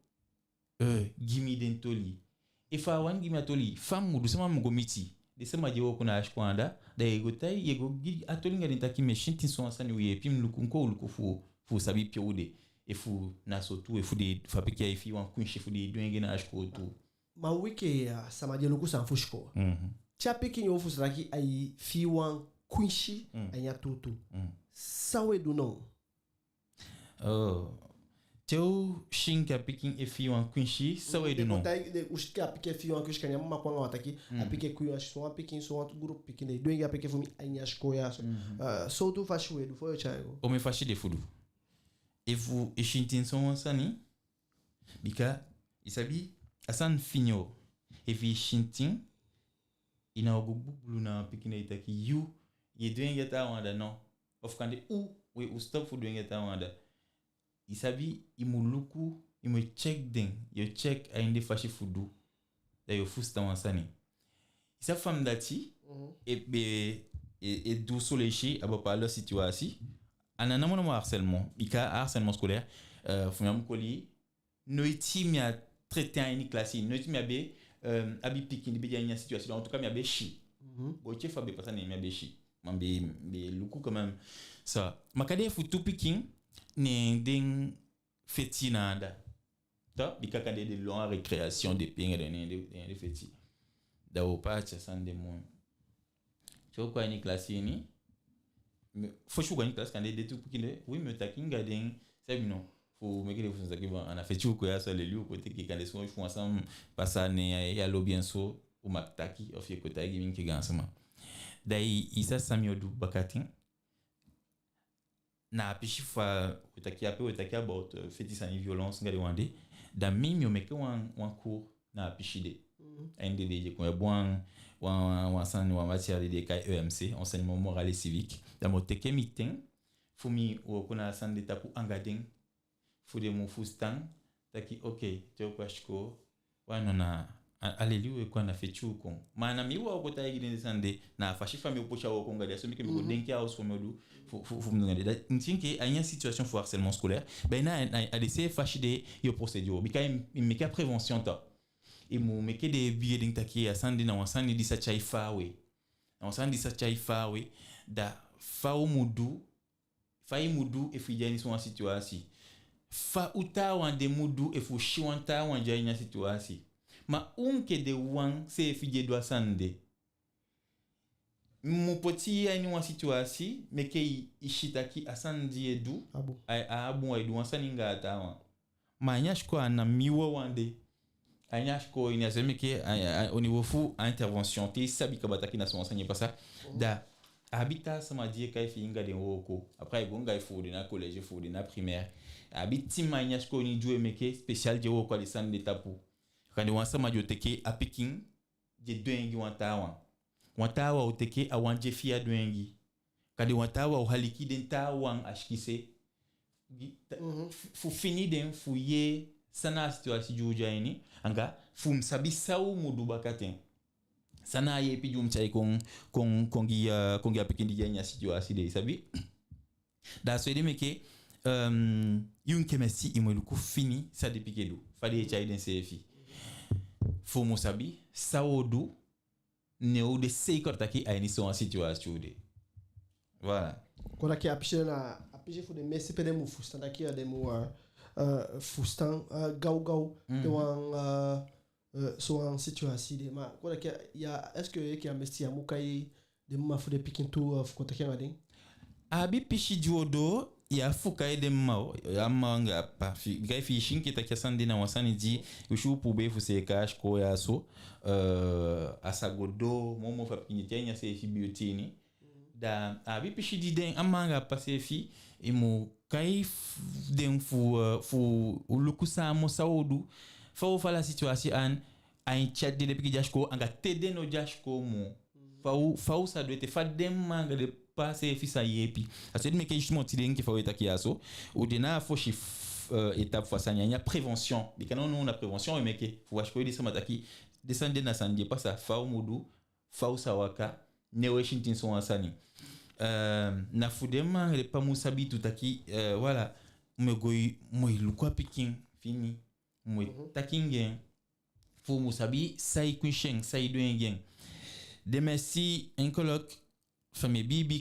eh, gi mi den toli. Efu a wani gi mi a toli, fa mi mu du, sama mi mu go miti? Den sama di e wooko na a sikoo anda, da i e go tai, i e go gi a toli anga den taki mi e sintin sowan sani, u yeepi mi luku, kon u luku fu, fu sabi pe u de. Efu na so tu, efu den, fa pikin ya e fii wan kwinsi, efu den e dwengi en na a sikoo tu. Ma wi enke, ah, sama di e luku sani fu sikoo. Mhm. Te a pikin, yu o fusutan taki ai fii wan kwinsi, mm, a ini a tuutuu. Mm. San we du now? Oh. Te u si enke a pikin e fii wan kwinsi, san we du now? Den go tai, den, u si enke a pikin e fii wan kwinsi, kande a mma kon anga wan taki, mm, a pikin e kwinsi, sowan pikin, sowan gurupu pikin den e dwengi a pikin fu mi a ini a sikoo ya so. Mhm. Ah, sowtu fasi we du fu tyai en go? Omen fasi de fu du. Efu i sintin sowan sani, bika, i sabi, a sani fini o. Efu i sintin, i ná o go gbugbulu na a pikin, da i taki yu, yu e dwengi a taawan, da no. Ofu kande u, we u stop fu dwengi a taawan, da. I sabi, i mu luku, i mu check den, yu o check a ini den fasi fu du. Da yu o fusutan wan sani. I sabi fa mi dati, mhm, e be, e, e du son leisi a bepaalde situwasi. A ná namo namo harcèlement, bika harcèlement scolaire, eh, fu mi á mu koli, noiti mi á traité a ini klasi, noiti mi á be, eh, abi pikin di be de a ini a situwasi, en tout cas mi á be si. Mhm. Bon, te fa a be pasa, ne mi á be si. Ma mi be, mi be luku quand même. Sa, ma kande fu tu pikin, ne den feti na anda. Toch, bika kande den lon a récréation, den pe anga den, den, den, den feti. Da u o paati a sani de moo. Te u kon a ini klasi ini, mi, fosi u go a ini klasi, kande den tu pikin de, oui, mi o taki anga den, sabi no, fu meke den fusutan taki bon, a ná feti u kon ya so, a leli u kon teke, kande so, fu wan sani pasa, ne ya lobi en so, u mag taki, ofu yu e kon taigi mi enke gaansama. Da i, i sa san mi o du bakaten. Na a pisi fa we taki ape, we taki about, eh, feti sani, violence anga den wan de. Da mi, mi o meke wan, wan cours na a pisi de. Mhm. A ini den dei di e kon, wan, wan, wan, wan sani, wan matière di den e kai E M C, enseignement moral et civique. Da mi o teke mi ten fu mi wooko na a sani de tapu anga den. Fu den mu fusutan taki, oke, te u kon a sikoo, wan no, na a, a leli u e kon, a ná feti u kon. Ma a ná mi wawan o kon taigi den den sani de, na a fasi fa mi o poti a wooko anga den, a so meke mi go, mhm, denki a osu fa mi o du fu, fu, fu mi du anga den. Da mi si enke a ini a situation fu harcèlement scolaire, ben na, na a den seefi fasi de yu o procéder. Bika i mu, i mu meke a prévention, toch. I mu meke den bigin denki taki a sani de na wan sani di sa tyai faawe. Na wan sani di sa tyai faawe, da fa u mu du, fa i mu du efu i de a ini sowan situwasi. Fa u taawan de mu du efu u si wan taawan de a ini a situwasi. Ma u enke den wan seefi di e du a sani de, mi mu poti i a ini wan situwasi meke i, i si taki a sani di i e du, a á bun. A, a á bun, ai du wan sani anga a taawan. Ma a ini a sikoo a ná mi wawan de. A ini a sikoo ini, a so meke, a, a, au niveau fu a intervention, te i sabi kaba taki na sowan sani e pasa. Mhm. Da a abi taa sama di e kai fi i anga den wooko. Après ai go anga i fu den na collège, fu den na primaire. A abi team a ini a sikoo ini di u e meke spécial, di e wooko a den sani de tapu. Kande wan sama di o teke a pikin di e dwengi wan taawan. Wan taawan o teke a wan di e fii a dwengi. Kande wan taawan o aliki den taawan a sikise. Gi-, ta-, mhm, f-, fu fini den fu yee san na a situwasi di u de a ini, anga fu u mu sabi san u mu du bakaten. San na a yeepi di u mu tyai kon, kon, kon gi, eh, kon gi a pikin di de a ini a situwasi de, i sabi? Da a so ede meke, ehm, yu enke mesi i mu e luku fini san den pikin e du, fa den e tyai denseefi. Fu u mu sabi san u o du, ne u de seikeri taki a ini sowan situwasi u de. Voilà. Kon taki a pisi na a pisi fu den mesi pe den mu fusutan taki, eh, den mu, eh, eh, fusutan, eh, gawgaw, te wan, eh, eh, sowan situwasi de. Ma kon taki ya, est-ce que enke a mesi ya mu kai den mma fu den pikin tu, eh, fu kon taki anga den? A abi pisi di u o doo, ya fu kai den mma o, a mma anga a ppa fi, bika efi i si enke taki a sani de na wan sani di, u si u pubei fu seeka a sikoo ya so, eh, a sa go doo, moo moo fa pikin de te a ini a seefi biutini. Da a abi pisi di den, a mma anga a ppa seefi, i mu kai f-, den fu, eh, fu u luku san moo san u o du, fa u o fala a situwasi an, a ini te den pikin de a sikoo, anga te den no de a sikoo moo. Fa u, fa u sa du ete, fa den mma anga den ppa seefi sa yeepi. A so ede meke justement tide enke fa u e taki ya so, u de na a fosi f-, eh, étape fu a sani ya, a prévention. Bika nownow na prévention u e meke, fu wasi kon den sama taki, den sani de na sani di e pasa, fa u mu du, fa u sa waka, ne u e sintin sowan sani. Eh, na fu den mma anga den ppa mu sabi tu taki, eh, voilà, mu e go, mu e luku a pikin fini, mu e taki anga en, fu u mu sabi san e kwinsi en, san e du en gi en. Den mesi enkelek, fa mi e biibi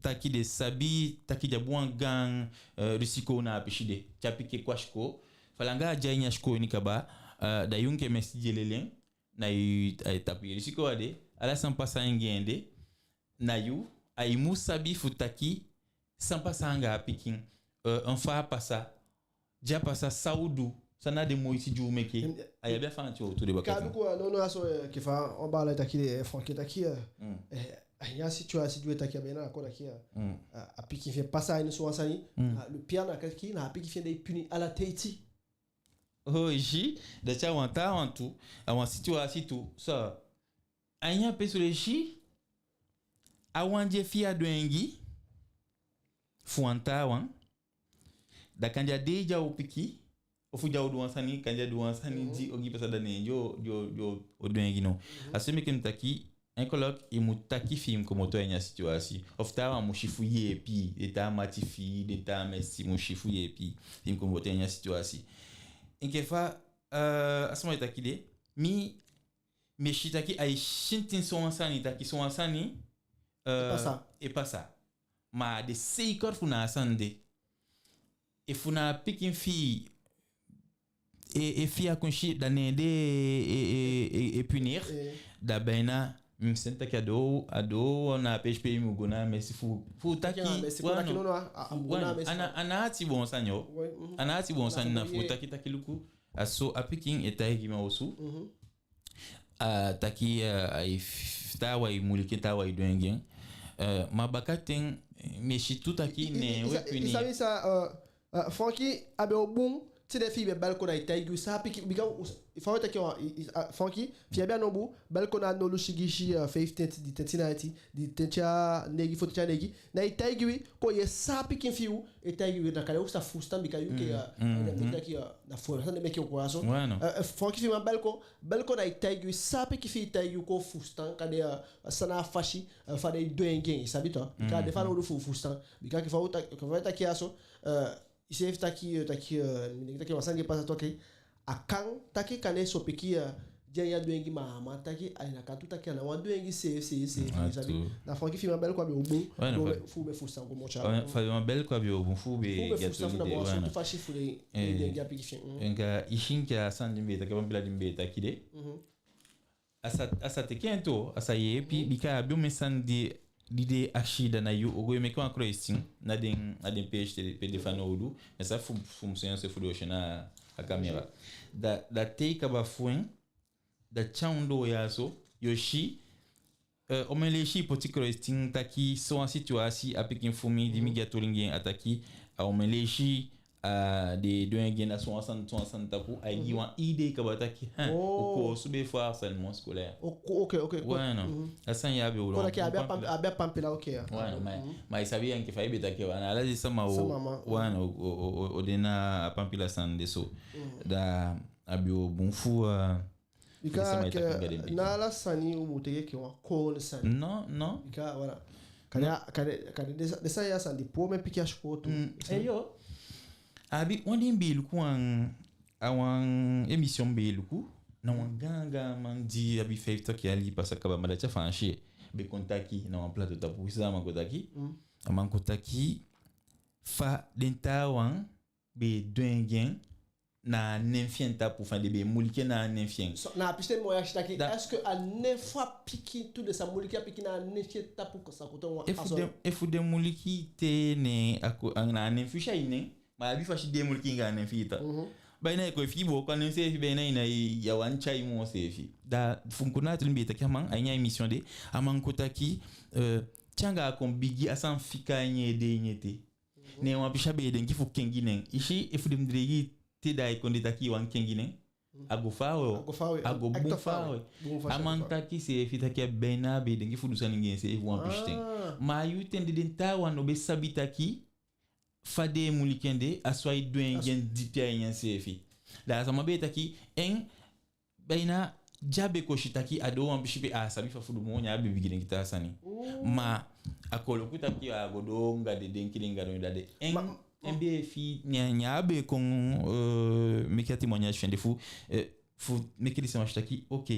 taki den sabi taki den abi wan gaan, eh, risiko na a pisi de. Te a pikin e kon a sikoo, fa langa a de a ini a sikoo ini kaba, eh, da yu enke mesi di e leli en, na yu, ai tapu yu risiko a de, ala san pasa anga en de, na yu, ai mu sabi fu taki san pasa anga a pikin, eh, on fa a pasa, di a pasa, san u du, san na den moiti di u meke. Em, eh, a abi a fanti u tu de baka. Ka luku, eh, no, no, a so, eh, enke fa wan baala e taki de, eh, Francky e taki, eh, eh, a ini a situwasi di u e taki a be na kon taki, eh, a, a pikin fi en pasa a ini sowan sani, a, le pire na taki na a pikin fi en de e puni ala teiti. O, i si, dati a wan taawan tu, a wan situwasi tu, so, a ini a pe so, i si, a wan di e fii a dwengi fu wan taawan, da kande a dei di a o piki, ofu di a o du wan sani, kande a du wan sani di ogii pasa, da neen di o, di o, di o dwengi no. A so meke mi taki, enkelek i mu taki fi i mu komoto a ini a situwasi. Ofu taawan mu si fu yeepi, den taa mati fi i, den taa mesi mu si fu yeepi fi i mu komoto a ini a situwasi. Enke fa, eh, a sama e taki de, mi, mi e si taki ai sintin sowan sani, taki sowan sani, eh, e pasa. E pasa. Ma a de seikeri fu na a sani de. Efu na a pikin fi i e, e fii a kunsi, da neen den e, e, e, e punir, eh, da baina mi si taki a doo, a doo na a peesi pe i mu go na a mesi fu, fu taki, taki a mesi, fu taki no, no, a, a, fu, a mu go na a mesi. A ná, a ná ati boon sani o. Oui, mhm. A ná ati boon sani na fu taki, taki luku. A so a pikin e taigi mi a osu. Mhm. A taki, eh, ai f-, taawan e muliki en, taawan e dwengi en. Eh, ma bakaten, mi e si tu taki neen we pini. I sa-, i sabi san, eh, eh, Francky, a be o bun tide fi i be bali kon, na i taigi wi san a pikin, bika u s-, fa we taki, i, i, a, Francky, fi i be a nombu, bali kon na nolu sigisi, eh, feifi tenti, di tenti na aiti, di tenti a neigi, fo tenti a neigi, na i taigi wi, kon yee san a pikin fi i e taigi wi, na kande u sa fusutan, bika yu enke, eh, eh, na fu san de meke u kon a so. Eh, eh, Francky, fi i man bali kon, bali kon na i taigi wi san a pikin fi i taigi u, kon fusutan kande, eh, san na a fasi, eh, fa den e dwengi en, i sabi tu. Bika den fanowdu fu fusutan. Bika enke fa u ta-, enke fa i taki a so, eh, i seefi taki, eh, taki, eh, mi denki taki wan sani di e pasa tu, oke. A kan taki kande son pikin, eh, di a dwengi, ma a man taki, a ná kan tu taki a ná wan dwengi seefi, seefi, seefi, i sabi. Na Francky, fi i man bali kon, a be o bun fu u be fusutan kon moo tyai. Fa i man bali kon, a be o bun fu u be fusutan fu na wan sowtu fasi fu den e dwengi a pikin fi en. Enke i si enke a sani di mi be taki, a pampila di mi be taki de. A sa, a sa teke en tu, a sa yeepi, bika a abi omen sani di, di den akisi, da na yu o go e meke wan koloisi na den, na den peesi pe den fanowdu. Mi sa fu, fu mi seni en se fu den o si en na a kamera. Da, da te i kaba fu en, da te a ondoo ya so, yo si, eh, omen leisi i poti koloisi taki sowan situwasi, a pikin fu mi di mi gi a toli gi en, a taki, a omen leisi a de du en gi en, a so wan sani, so wan sani tapu, ai gi wan idee kaba taki, hein, u koosube fu harcèlement scolaire. Ok, ok, ok. Ouais, non. A sani ya a be o... Kon taki a be a pampila, a be a pampila, ok. Ouais, non, ma, ma i sabi enke fa i be taki, wan, ala den sama o, wan, o, o, o, o de na a pampila sani de so. Da a be o bun fu, euh, Bika na ala sani u mu teke enke wan kowownu sani. Non, non. Bika, voilà. Kande, kande, kande den sa-, den sani ya, sani di puu omen pikin a sikoo tu. Mm, eyo. A abi wan di mi be e luku wan, a wan émission mi be e luku, na wan gaangaan man di abi feifi taki yali pasa kaba, ma dati a Faansi, be kon taki na wan plateau tapu, i sa a man kon taki. Mm. A man kon taki fa den taawan be e du en gi en na a nen fi en tapu, fa den be e muliki en na a nen fi en. So, na a pisi de mi wani akisi taki, est-ce que a nen fu a pikin tu den sa muliki a pikin na a nen fi en tapu, kon sa kon toon wan... Efu den, efu den muliki te ne a ko-, a na a nen fi en a ini en, ma a abi fasi den e muliki en anga a nen fi en tapu. Mhm. Baina i kon, efi i booko a nen seefi, baina i ná e wani tyai moo seefi. Da fu kon na a tu di mi be e taki a man, a ini a émission de, a man kon taki, euh, te anga a kon bigi, a sani fika a ini en ede, ini ete. Ne wan pisi a be e denki fu kengi nen. I si, efu den mu dreigi te, da i kon de taki i wani kengi nen, a go faawe o. A go faawe. A go bun faawe. A man taki seefi taki a baina a be e denki fu du sani gi enseefi wan pisi ten. Ma a yuu ten de den taawan no be sabi taki fa den e muliki en de, a so ai du en gi en dipi a ini enseefi. Da a sama be e taki en, baina di a be kon si taki a doo wan pisi pe a á sabi fa fu du moo, ne a be bigin denki taa sani. Ma a koloku taki a go doo anga den denki de, anga den dati de. En, en be e fii, ne a, ne a be kon, euh, meke a témoignage fi en de fu, euh, fu meke den sama si taki, ok,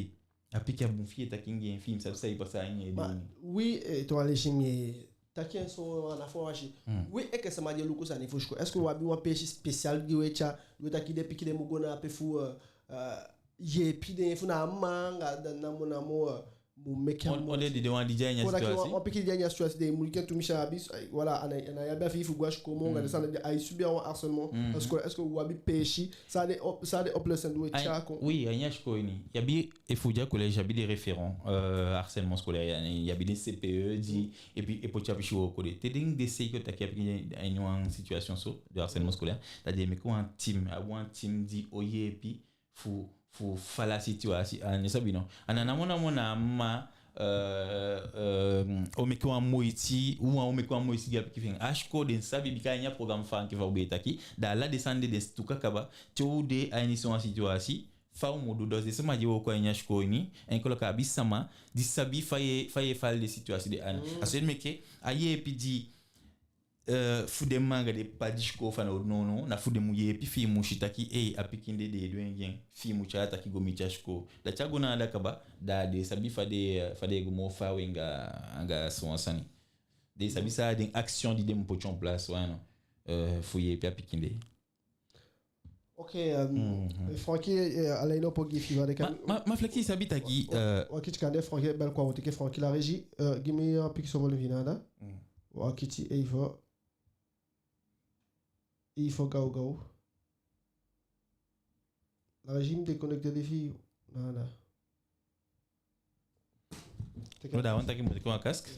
a pikin, a bun fi i e taki anga en, fi i mu sabi san e pasa a ini en ede ini. Oui, eh, to, a leisi mi taki en so, a ná fu wasi. Mm. Wi enke sama di e luku sani fu sikoo, est-ce que u abi wan peesi spécial di u e tyai, di u e taki den pikin de mu go na ape fu, euh, euh, yeepi den, fu na a mma anga dda namo namo, euh, mu meke a moiti. On, on di de wan di de a ini a... Kon taki wan, situatie, wan pikin di de a ini a situatie de, mu liken tu mi si a abi, voilà, a ná, a ná abi a fii fu go a sikoo moo, anga den sani de, ai subi a wan harcèlement scolaire. Est-ce que u abi peesi, san den op-, san den oplossing di u e tyai kon? Oui, a ini a sikoo ini i abi, efu u de a collège, i abi den référent, euh, harcèlement scolaire, i abi den C P E di e poti a pisi wooko de. Te den decide kon taki a pikin de a ini wan situation so, de harcèlement scolaire, da den e meke wan team, a wan team di o yeepi fu, fu fala a situatie, a ná sabi no. A ná namo namo na a mma, euh, euh, o meke wan moiti, u wan o meke wan moiti gi a pikin fi en. A sikoo den sabi, bika a ini a programme fa enke fa u be e taki, da ala den sani de den stuka kaba, te u de a ini so wan situatie, fa u mu du. Donc den sama di e wooko a ini a sikoo ini, enke u abi sama di sabi fa i e, fa i e fala den situatie de a ini. A so ede meke a yeepi di, euh, fu den mma anga den ppa di sikoo fanowdu nownow, na fu den mu yeepi fi i mu si taki, ei, a pikin de den e du en gi en, fi i mu tyai a taki go miti a sikoo. Da te a go na anda kaba, da den sabi fa den, fa den e go moo faawe anga, anga so wan sani. Den sabi san na den action di den mu poti en place, wan, euh, fu yeepi a pikin de. Ok, euh, Francky, euh, a line opo gi fi i, wan dei. Ma, ma, ma Flexi, i sabi taki, euh, wan kiti kande Francky e bel kon, u o teke Francky. La régie, euh, gi mi wan pikinso volume fi i na anda. Wan kiti, efu, efu gaw gaw. La régie, mi déconnecté den fi i na anda. Teke... Brother, wan taki, mu teke wan casque.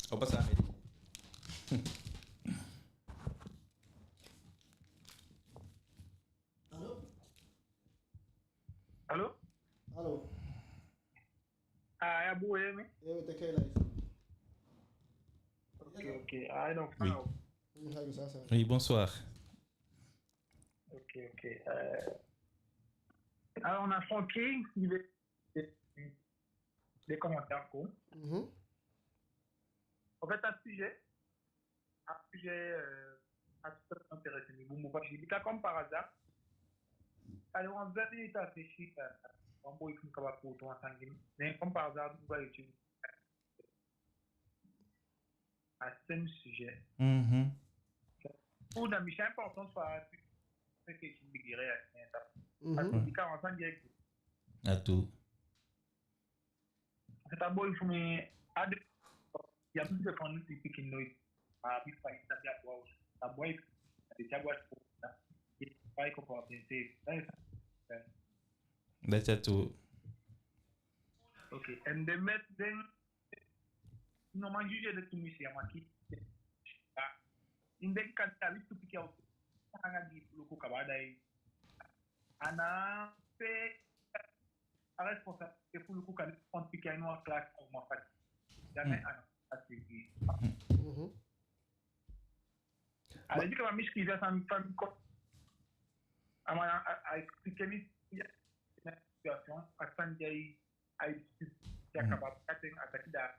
O pasa a medi. Allô? Allô? Allô? Ah, ya, bro, ye mi? Eh, we teke live. Ok, ok. Ah, donc, oui. Oui, bonsoir. Ok, ok. Euh, alors, on a Francky qui veut des, des commentaires, quoi. Mhm. En fait, à ce sujet, à ce sujet, euh, à ce sujet intéressant, mais bon, bon, parce que, comme par hasard, allez, on va venir à réfléchir, euh, on va essayer de faire pour toi, mais comme par hasard, on va utiliser a same sujet. Mhm. Pour dans Michel important soit ce que je me dirais à ça. Mhm. Parce que quand on s'en direct. À tout. C'est un boy fu mi, a de, ya mi de famille typique no. A bi fa i sa ya boy. A boy, a de ya boy. Fa i ko pour penser. That's it too. Ok, and the met then No man juge de tumisi a maki. Ah. In den kan tali tu piki auto. A anga gi fu luku kaba, da i, a ná pe a responsabilité fu luku kande wan pikin a ini wan classe, o ma fati. Jamais. Hmm. A ná fati. Mhm. A leti kaba mi sikiifi a sani fa mi kon. A man a, a, a expliquer mi a situation, a sani di ai, ai, ya kaba, a ten a taki da,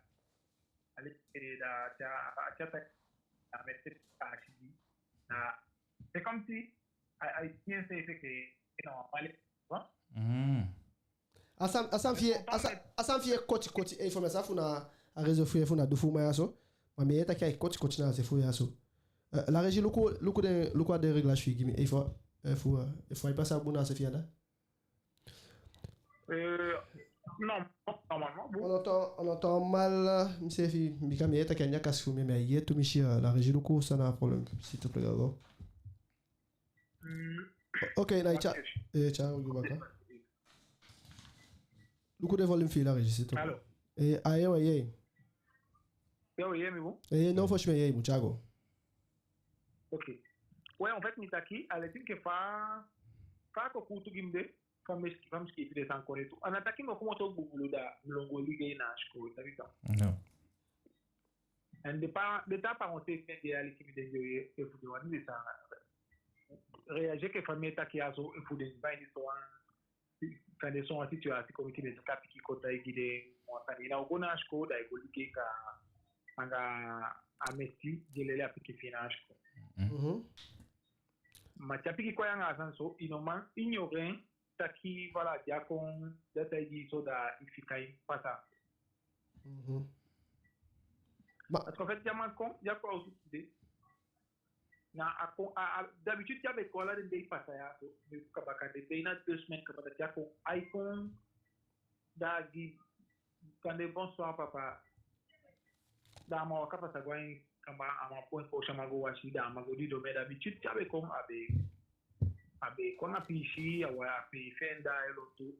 a leti, eh, da, da, a ten a taki da, mais c'est pas si, da, c'est comme si, a, a bien c'est que, non, allez, bon. Hmm. A san, a san fi i, a san, a san fi i e koti koti, eh, fu mi, a san fu na a réseau fi i, fu na du fu ma ya so. Ma mi e taki ai koti koti na a se fu ya so. Eh, la régie, luku, luku den, luku a den réglage fi i gi mi, eh, fu, eh, fu, eh, fu ai pasa bun na a se fi i anda. Euh, non, normalement, bon. On entend, on entend mal, euh, mi seefi, bika mi e taki a nya kasi fu mi, mi e yee tumisi, euh, la régie, luku san na a problème, s'il te plaît, d'abord. Hmm. Ok, na i tya, eh, tya, u gi baka. Luku den volume fi i, la régie, s'il te plaît. Allô? Eh, a yee, a yee. Yo, yee mi bun? Eh, non, fosi mi e yee i bun, tya go. Ok. Ouais, en fait, mi taki, a leti enke fa, fa a kon kuutu gi mi de, fa mi, fa mi sikiifi den sani kon de tu. A ná taki mi o komoto gugulu da mi lon go ligei na sikoo, i sabi san. Non. En den pa, den taa parent seefi, den e aliki mi, den e yee efu den wani den sani. Réagir enke fa mi e taki ya so, efu den be de so wan, kande so wan situation kon meke den taki a pikin kon taigi den wan sani, na o go na sikoo, da i go ligei anga, anga a meti di e leli a pikin fi i na sikoo. Mhm. Ma te a pikin kon ya anga a sani so, i no man ignorer en, taki, voilà, di a kon, di a taigi i so, da i fika en pasa. Mhm. Ma parce qu'en fait, di a man kon, di a kon a osu tide. Na a kon, a, a, d'habitude, di a be kon ala den dei pasa ya so, mi kaba kande, be na deux semaines kaba, da di a kon, ai kon, da a gi kande bonsoir papa. Da a man waka pasa go a ini kamba, a man poi en koosi, a man go wasi, da a man go didon. Mais d'habitude, di a be kon, a be, a be kon a piisii, a wai, a pee fi en, da ai lontu.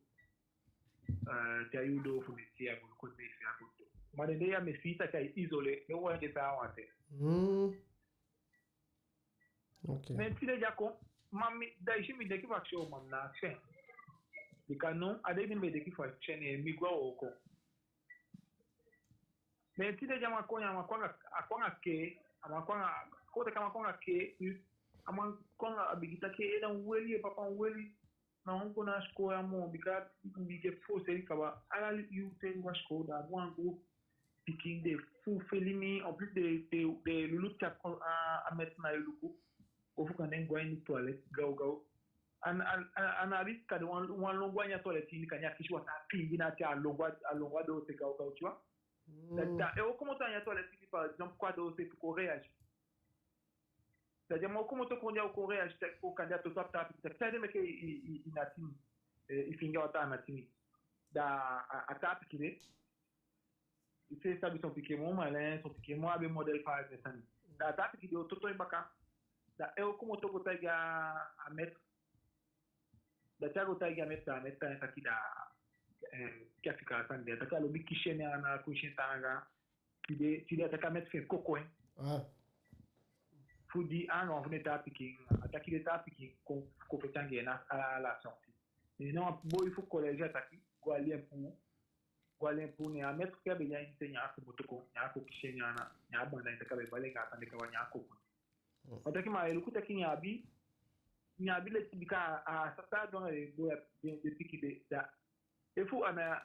Eh, te a yuu doo fu mi, te a go luku en, mi e si a go doo. Ma den dei ya mi e fii taki ai isolé, mi e wai de sa a wan ten. Mm. Ok. Mais tide di a kon, ma mi, da i si mi denki fu akisi, o, ma mi ná akisi en. Bika now, a dei di mi be denki fu akisi en, ne mi go a wooko. Mais tide di a man kon ya, a man kon anga, a kon anga kee, a man kon anga, kon taki a man kon anga kee, a man kon anga, a bigin taki, eh, na weli, eh, papa, weli. Na wan go na sikoo ya moo, bika mi be forcer kaba, ala yuu te mi go a sikoo, da a go anga pikin de fu feli mi, en plus de, de, de luku te a kon, a, a meti na i luku. Ofu kande go a ini toilette gaw gaw. A ná, a ná, a ná abi kande wan, wan lon go a ini a toilette ini, kande a kisi wataa pikin gi en, na te a lon go a, a lon go a doose gaw gaw, tu vois. Da, da e o komoto a ini a toilette ini, par exemple, kon a doose fu kon réagir. C'est-à-dire, mi o komoto kon ya, o kon réagir, taki kon kande a toto a taa pikin, taki saide meke i, i, i nati mi, eh, i fiingi a wataa nati mi. Da a, a taa pikin de, i seefi sabi son pikin moo malin, son pikin moo abi modèle fa a e sani. Da a taa pikin de o toto en baka. Da e o komoto go taigi a maître. Da te a go taigi a maître, a maître taki da, eh, ke a fika a sani de. A taki a lobi kisi en ana, kisi en taanga. Tide, tide a taki a maître fi en koko en. Ah. Fu di a anga wan fu den taa pikin, a taki den taa pikin kon, kon feti anga en na a la sortie. Maintenant, boi fu collège a taki, go ali en puu, go ali en puu, ne a maître ke a be de a ini se, ne a komoto kon, ne a kon kisi en ana, ne a banda en, taki a be bali en anga a sani de kaba, ne a kon puu. A taki ma e luku taki ne a abi, ne a abi leti, bika a sa tan a du anga den boi ya, den, den pikin de, da efu a ná,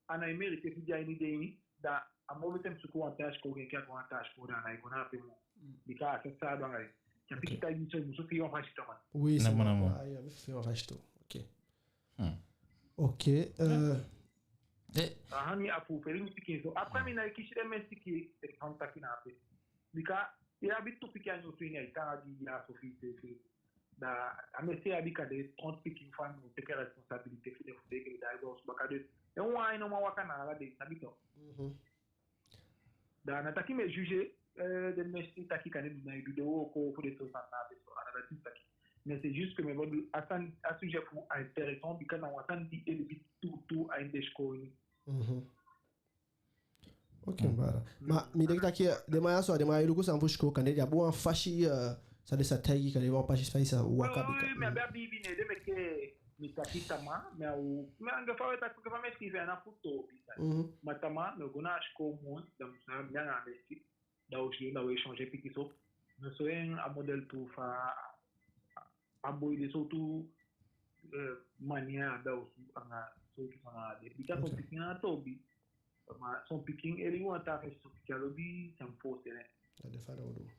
a ná e mérité fu de a ini den ini, da a moo bete mi suku wan taa sikoo, enke a go a taa sikoo, da a ná e go na ape moo. Mm. Bika a sa tan a du anga den. Te a pikin taigi i so, i musu fii wan fasi tu, man. Oui, c'est normal. Ah, ya, mi fii wan fasi tu. Ok. Hmm. Ok, euh, Eh. Aha, mi a fu feli mi pikin so. Après, mi ná e kisi den meti ki e kan taki na ape. Bika i abi tu pikin a ini osu ini, ai taanga gi i ya so fi i seefi. Da a meti abi kande trente pikin, fa mi o teke responsabilité fi den fu den, da i go a osu baka de. En wan ai no man waka na ala dei, sabi tu. Mhm. Da a ná taki mi e juger, eh, den meti taki kande mi ná e du den wooko fu den so sani na ape so, a ná dati mi taki. Mais c'est juste que mi e wani du a sani, a sujet fu a intéressant, bika na wan sani di e libi tu tu a ini den sikoo ini. Mhm. Ok, baala. Ma mi denki taki, eh, den man ya so, den man e luku sani fu sikoo, kande den abi wan fasi, eh, San den sa taigi i, kande wan pasi san i sa waka bika. Oui, oui, mi abi a biibi, ne den meke mi taki tamaa, mi a u, mi anga fa we taki, fa mi e sikiifi en, a ná fu toobi. Mhm. Ma tamaa mi o go na a sikoo moo, da mi sa, mi anga a mesti, da u si, da we changé pikinso. Mi o soi en a modèle tu fa a boi de sowtu, eh, manière, da u si anga sowtu sani a de. Bika son pikin a toobi, ma son pikin e leli wan taa fesi, son pikin á lobi san fu sende. A de fa da u du.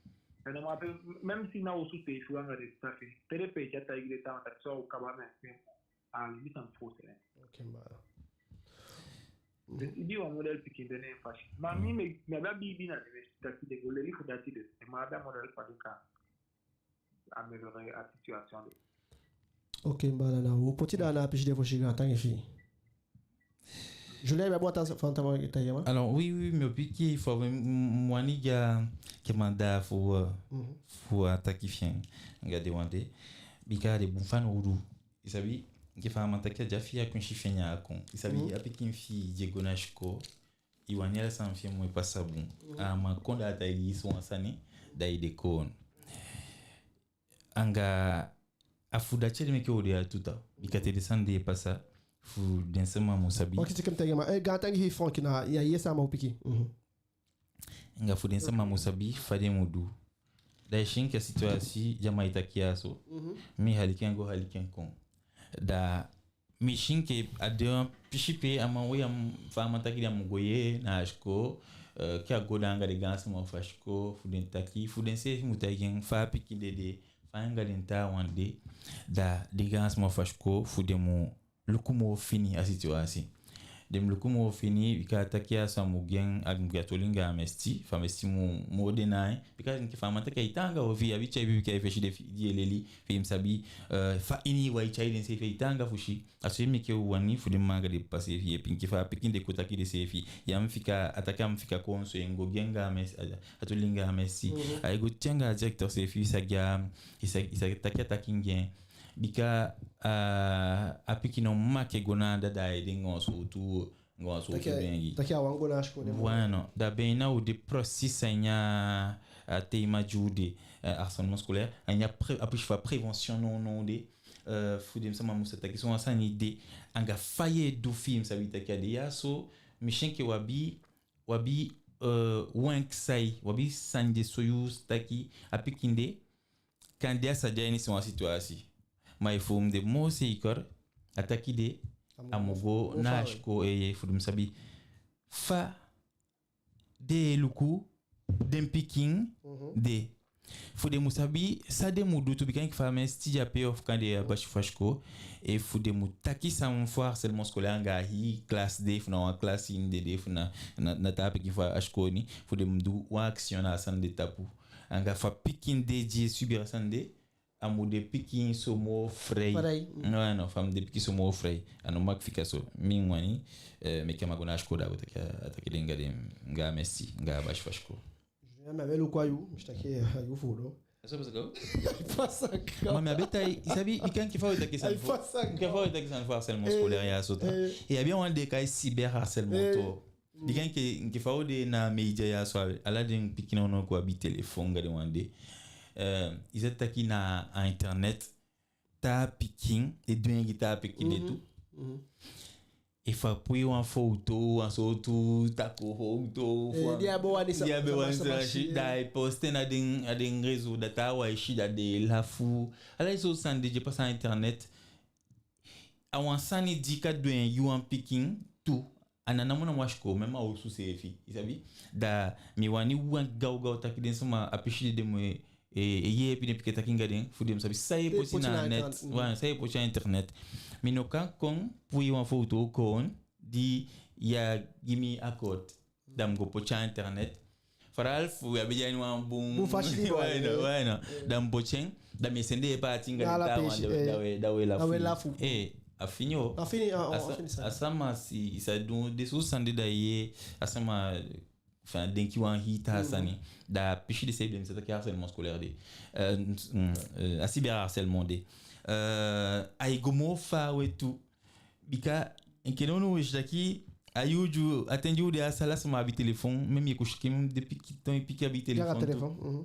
En normal pe, même si na osu seefi anga den sa fesi, te den peesi a taigi den taa taki so a o kaba, mi á si en moo. A lobi san fu sende. Ok, mi baala. Di wan modèle pikin de na en fasi. Ma mi, mi, mi abi a biibi na den, mi e si taki den go leli fu dati de. Ma a modèle fa den kan améliorer a situation de. Ok, mi baala, na u poti dati na a pisi de fosi, gaantangi fi i. Julien, i be abi wan taa sani fu taigi a man? Alors, oui, oui, mi o piki fu a, m-, m-, wani gi a kemandaa fu, euh, fu a taki fi en anga den wan de. Bika a de bun fanowdu. I sabi, enke fa a man taki, a de a fi i a kon si fi en a kon. I sabi, a pikin fi i di e go na sikoo, i wani ala sani fi en mu e pasa bun. A man kon da a taigi i so wan sani, da i de kon. Anga a fu dati ede meke u de ya tu taa. Bika te den sani de e pasa, fu den sama mu sabi. Ok, teke mi taigi a man. Eh, gaantangi fi i, Frank, na ya, yee san a man o piki. Mhm. Anga fu den sama mu sabi fa den mu du. Da i si enke a situwasi di a man e taki ya so. Mhm. Mi aliki en go, aliki en kon. Da mi si enke a de wan pisi pe a man, we, a man, fa a man taki, da a mu go yee na a sikoo, eh, ke a go da anga den gaansama fu a sikoo, fu den taki, fu den seefi mu taigi en fa a pikin de de, fa anga den taawan de, da den gaansama fu a sikoo, fu den mu luku moo fini a situwasi. Den mu luku moo fini, bika a taki ya so a mu gi en, a mu gi a toli anga a mesti, fu a mesti mu, mu de na en. Bika enke fa a man taki, ai taanga, ofu i abi tyai beibi, bika i fesi de fi i di e leli, fi i mu sabi, eh, fa ini i wai tyai den seefi, ai taanga fu si. A so e meke u wani fu den mma anga den ppa seefi yeepi, enke fa a pikin de kon taki den seefi. Ya mu fika, a taki a mu fika kon so, en go gi en anga a mesti, a, a toli anga a mesti. Mhm. Ai go te anga a directeur seefi, i sa gi a, i sa, i sa taki a taki anga en. Bika, ah, a pikin no mag e go na anda, da ai de anga wan sowtu, anga wan sowtu denki. Taki a wani go na sikoo de. Bueno, da be na u de precies a ini a, a thema di u de, eh, harcèlement scolaire, a ini a pre-, a pisi fu a prévention nownow de, eh, fu den sama mu sa taki so wan sani de, anga fa i e du fi i mu sabi taki a de ya so, mi si enke u abi, u abi, eh, wenk sai, u abi sani de so yu sa taki a pikin de, kande a sa de a ini so wan situwasi. Ma efu u mu de moo seiker, a taki de, a mu go na a sikoo, eh, fu den mu sabi fa den e luku den pikin de. Fu den mu sabi san den mu du tu, bika enke fa a mesti de ape ofu kande a basi fu a sikoo, efu den mu taki san fu harcèlement scolaire anga a hii klasi de, efu na wan klasi ini den de, efu na, na, na taa pikin fu a sikoo ini, fu den mu du wan action na a sani de tapu. Anga fa pikin de di e subir a sani de, a mu de pikinso moo frei. Frei. Non, non, fa a mu de pikinso moo frei. A no mag fika so. Mi wani, eh, meke a man go na a sikoo, da a go taki a, a taki de anga den, anga a mesti, anga a basi fu a sikoo. Julien, mi á be luku a yu, mi si taki a yu fu du. Eso pasa ko. Ai pasa ko. Ma mi á be tai, i sabi, i kan, enke fa we taki sani fu, enke fa we taki sani fu harcèlement scolaire ya so taa. Eh. I abi a wan den e kai cyberharcèlement tu. Bika enke, enke fa u de na media ya so, ala den pikin nownow kon abi telefon anga den wan de. Eh, i sa taki na a internet, taa pikin e dwengi taa pikin de tu. Mhm. Efu a poi wan foto, wan sowtu takuu foto, eh, fu wan, di a be wani sa, di a be wani sa, sa si, da ai poste na den, a den réseau, da taawan e si, da den e lafu. Ala den sowtu sani de di e pasa a internet. A wan sani di kan dwengi wan pikin tu. A ná namonamo a sikoo, même a osu seefi, i sabi. Da mi wani wan gaw gaw taki den sama, a pisi de den mu e, e, e yeepi den pikin, taki anga den, fu den mu sabi san i e poti na net, wan, san i e poti a internet. Mi no kan kon poi wan foto kon di ya gi mi akot, da mi go poti a internet. Vooral fu ya be de a ini wan bun, bun fasi, bun, bueno, bueno. Da mi poti en, da mi e sende e paati anga den taawan, da we, da we lafu. Eh, a fini o. A fini, a, a fini sa. A sama si, i sa du den sowtu sani de, da ye, a sama, enfin, denki wan hii taa sani. Da a pisi de seefi den sa taki harcèlement scolaire de. Eh, mm, eh, a cyberharcèlement de. Eh, ai go moo faawe tu. Bika enke nownow we si taki a yuu di u, a ten di u de a sala, sama abi telefon, même i e kon si enke den pikin, den pikin abi telefon tu. Telefon, mhm.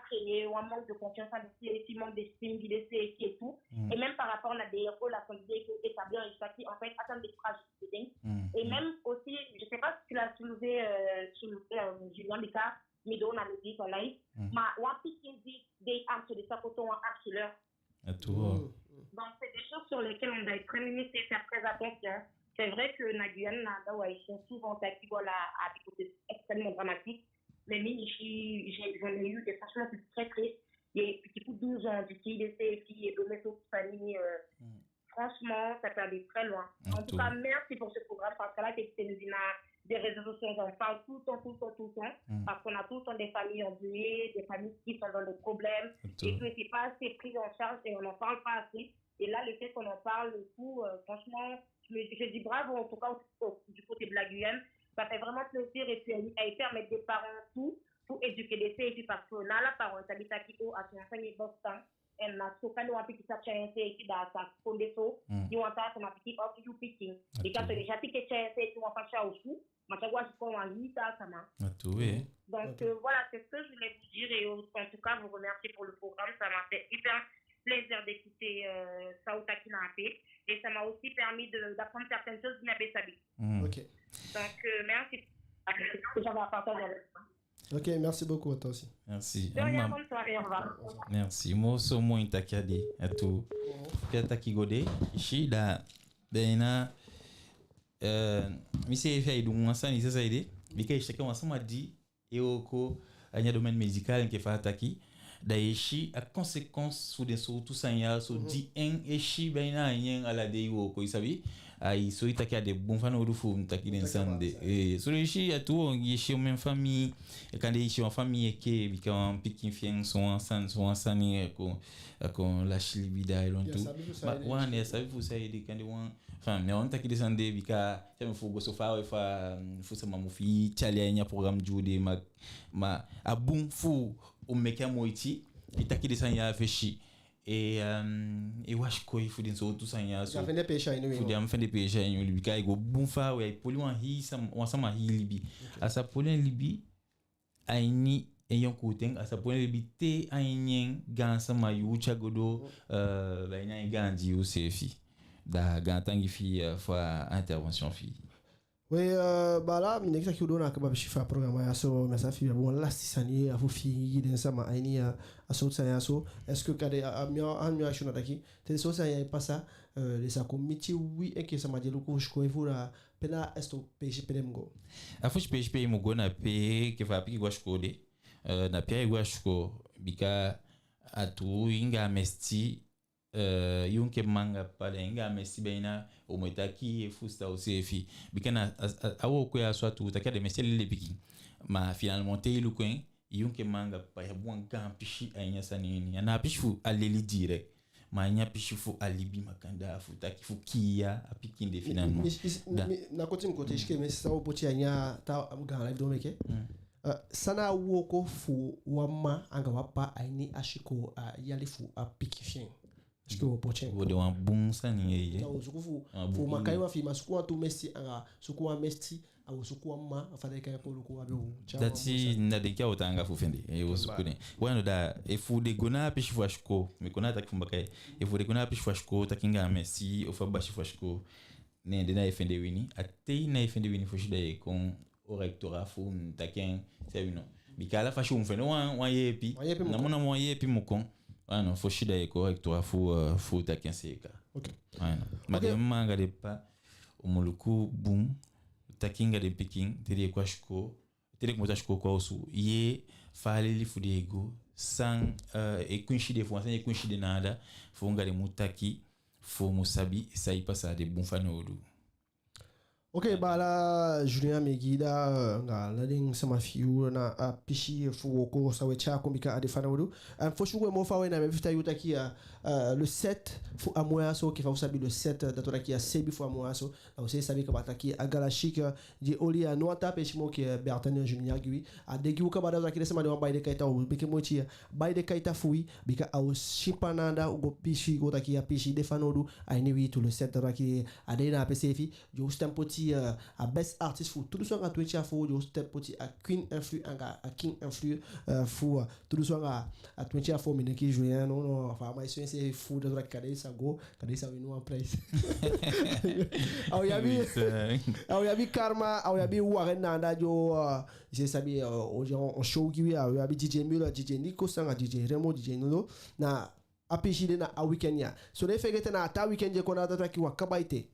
créer un manque de confiance en lui, et puis manque d'estime, d'idée, et tout. Et même par rapport à des relations qui établissent, et ça qui en fait atteint des fragilités. Et même aussi, je sais pas si tu l'as soulevé, euh, soulevé, euh, Julien Bika, mais on a le dit, voilà, mais one pikin di, di harceler sa koto, wan harceleur. A tuu. Donc, c'est des choses sur lesquelles on doit être très minutieux et faire très attention. C'est vrai que na Guyane, na, na, ouais, ils sont souvent attaqués, voilà, à des côtés extrêmement dramatiques. mais mi, ici, j'ai, j'en ai eu des, franchement, c'est très triste. Il y a des petits pour douze ans, du qui, de ces filles, et de mettre au panier, euh, franchement, ça peut aller très loin. En tout cas, merci pour ce programme, parce que là, c'est des réseaux sociaux, on en parle tout le temps, tout le temps, tout le temps, parce qu'on a tout le temps des familles endeuillées, des familles qui sont dans des problèmes, et que c'est pas assez pris en charge et on n'en parle pas assez. Et là, le fait qu'on en parle et tout, euh, franchement, je, me- je dis bravo, en tout cas, au- au- du côté de la Guyane. Ça fait vraiment plaisir et puis elle, elle permet des parents tout pour éduquer des filles. Et puis parce que là, la parent, ça dit ça qui, oh, à son enfant, il bosse tant. Elle n'a pas de wan pikin sa tyai en seefi, da a sa kondee so, yu wani taki sama pikin of yu pikin. Bika so déjà pikin tyai en seefi, wan fa tyai osu, ma tyai wan sikoo wan hii taa sama. Donc, euh, voilà, c'est ce que je voulais vous dire et, euh, en tout cas, vous remercier pour le programme. Ça m'a fait hyper plaisir d'écouter, euh, ça, au Taquinapé. Et ça m'a aussi permis de, d'apprendre certaines choses que je n'avais pas savues. Ok. Donc, euh, merci. J'avais à partager avec vous. Ok, merci beaucoup, à toi aussi. Merci. De rien, bonne soirée, au revoir. Merci. Moo so moo i taki a de, a tuu. Ke a taki go de, i si da, da i na, euh, mi seefi ai du wan sani saide, bika i si enke wan sama di e wooko a ini a domaine médical enke fa a taki, da i si a conséquence fu den sowtu sani ya so di en e si, bika na en ala dei wooko, i sabi. Ai so i taki a de bun fanowdu fu mi taki den sani de. Eh, so i si a tuu, i si omen famii, kande i si wan famii enke, bika wan pikin fi en so wan sani, so wan sani, a kon, a kon lasi libi, da ai lontu. Ma wan, i á sabi fu saide, kande wan, enfin, mi á wani taki den sani de, bika, te mi fu go so faawe fa, fu sama mu fii tyali a ini a programme di u de, ma, ma a bun fu u meke a moiti i taki den sani ya a fesi. E, um, e wasi koi fu den sowtu sani ya so. Fu den á mu fende peesi a ini u libi, bika ai go bun faawe, ai poli wan hii sama, wan sama hii libi. A sa poli en libi a ini en yonkuu ten, a sa poli en libi te a ini en gaansama yuu, te a go doo, euh, a ini en gaandi yuu seefi. Da gaantangi fi i, euh, fu a intervention fi i. We, euh, baala, mi denki taki u doo na a kaba pisi fu a programa ya so, mi á sa fi i abi wan lasti sani ya fu fii gi den sama a ini, euh, a sowtu sani ya so. Est-ce que kande, a, a, mi á, a, mi á si na taki, te den sowtu sani ya e pasa, euh, den sa kon miti wi enke sama di e luku fu sikoo, efu na pe na a fosi peesi pe den mu go. A fosi peesi pe i mu go na pe, enke fa a pikin go a sikoo de, euh, na pe ai go a sikoo, bika a tuu, i anga a mesiti, euh, yu enke mma anga ppa, da i anga a mesiti be na, u mu e taki, e fusutan useefi. Bika na a, a, a wooko ya so a tuu, taki a den mesiti e leli den pikin. Ma finalement te i luku en, yu enke mma anga ppa, i abi wan gaan pisi a ini a sani ini. A ná a pisi fu a leli direct, ma a ini a pisi fu a libi makandaa, fu taki fu kiya a pikin de finalement. Mi, mi, mi, na koti mi koti, i si enke mi, san u o poti a ini a taa gaan live di u o meke. Euh, san na a wooko fu wan mma anga wan ppa a ini a sikoo a yali fu a pikin fi en? Est-ce que u o poti en? Wo de wan bun sani, ye, ye. Na u o suku fu, fu u makai wan fi i, ma suku wan tu mesiti anga suku wan mesiti, a u o suku wan mma, a fa den e kai en, kon luku wan be u. Dati na den enke a o taanga fu fende, e, u o suku den. Wano da, efu den go na a pisi fu a sikoo, mi kon na a taki fu mi bakaa, efu den go na a pisi fu a sikoo, taki anga a mesiti ofu a basi fu a sikoo, ne den ná e fende wini, a te i ná e fende wini fosi da i e kon au rectorat fu mi taki en seeka, no. Bika ala fasi u mu fende wan, wan yeepi. Wan yeepi mu kon. Namo namo wan yeepi mu kon. Ah, no, fosi da i e kon au rectorat fu, euh, fu taki en seeka. Ok. Ah, no. Ma den mma anga den ppa, u mu luku bun, taki anga den pikin, te den e kon a sikoo, te den komoto a sikoo kon a osu, yee fa a leli fu den e go, san, euh, e kwinsi den, fu wan sani e kwinsi den na anda, fu anga den mu taki, fu u mu sabi san e pasa a den bun fanowdu. Ok, baala Julien, mi e gi i da, euh, anga ala den sama fi u na a pisi fu wooko san u e tyai kon, bika a de fanowdu. Euh, fosi u gwe moo faawe, na mi abi fu taigi u taki, euh, euh, le sept fu a mun ya so, enke fa u sabi le sept, euh, dati wani taki a seibin fu a mun ya so, na u seefi sabi kaba taki a Gala Chic, euh, di e oli a ná wan taa peesi moo enke, euh, Bertani Junior gi wi. A de gi u kaba, dati wani taki den sama di wani bai den kaita, u meke moiti, euh, bai den kaita fu wi, bika a o sipan na anda, u go pisi, go taki a pisi de fanowdu a ini wi tu le sept, dati wani taki a dei na ape seefi, di o stem poti, euh, a best artist fu tu dunsu anga twenti a fo, di o stem poti a queen influ anga a king influ, euh, fu, euh, tu dunsu anga a twenti a fo, mi denki Julien, no, no, fa a man e si en seefi fu, dati wani taki kande i sa go, kande i sa wini wan prijs. A o abi, a o abi Karma, a o abi Warren na anda di o, euh, i seefi sabi, euh, o, o, o show gi wi, a o abi D J Muller, D J Nico anga D J Remo, D J Nilo, na a pisi de na a weekend ya. So ná feegete na a taa weekend di e kon, dati wani taki u á kaba ete.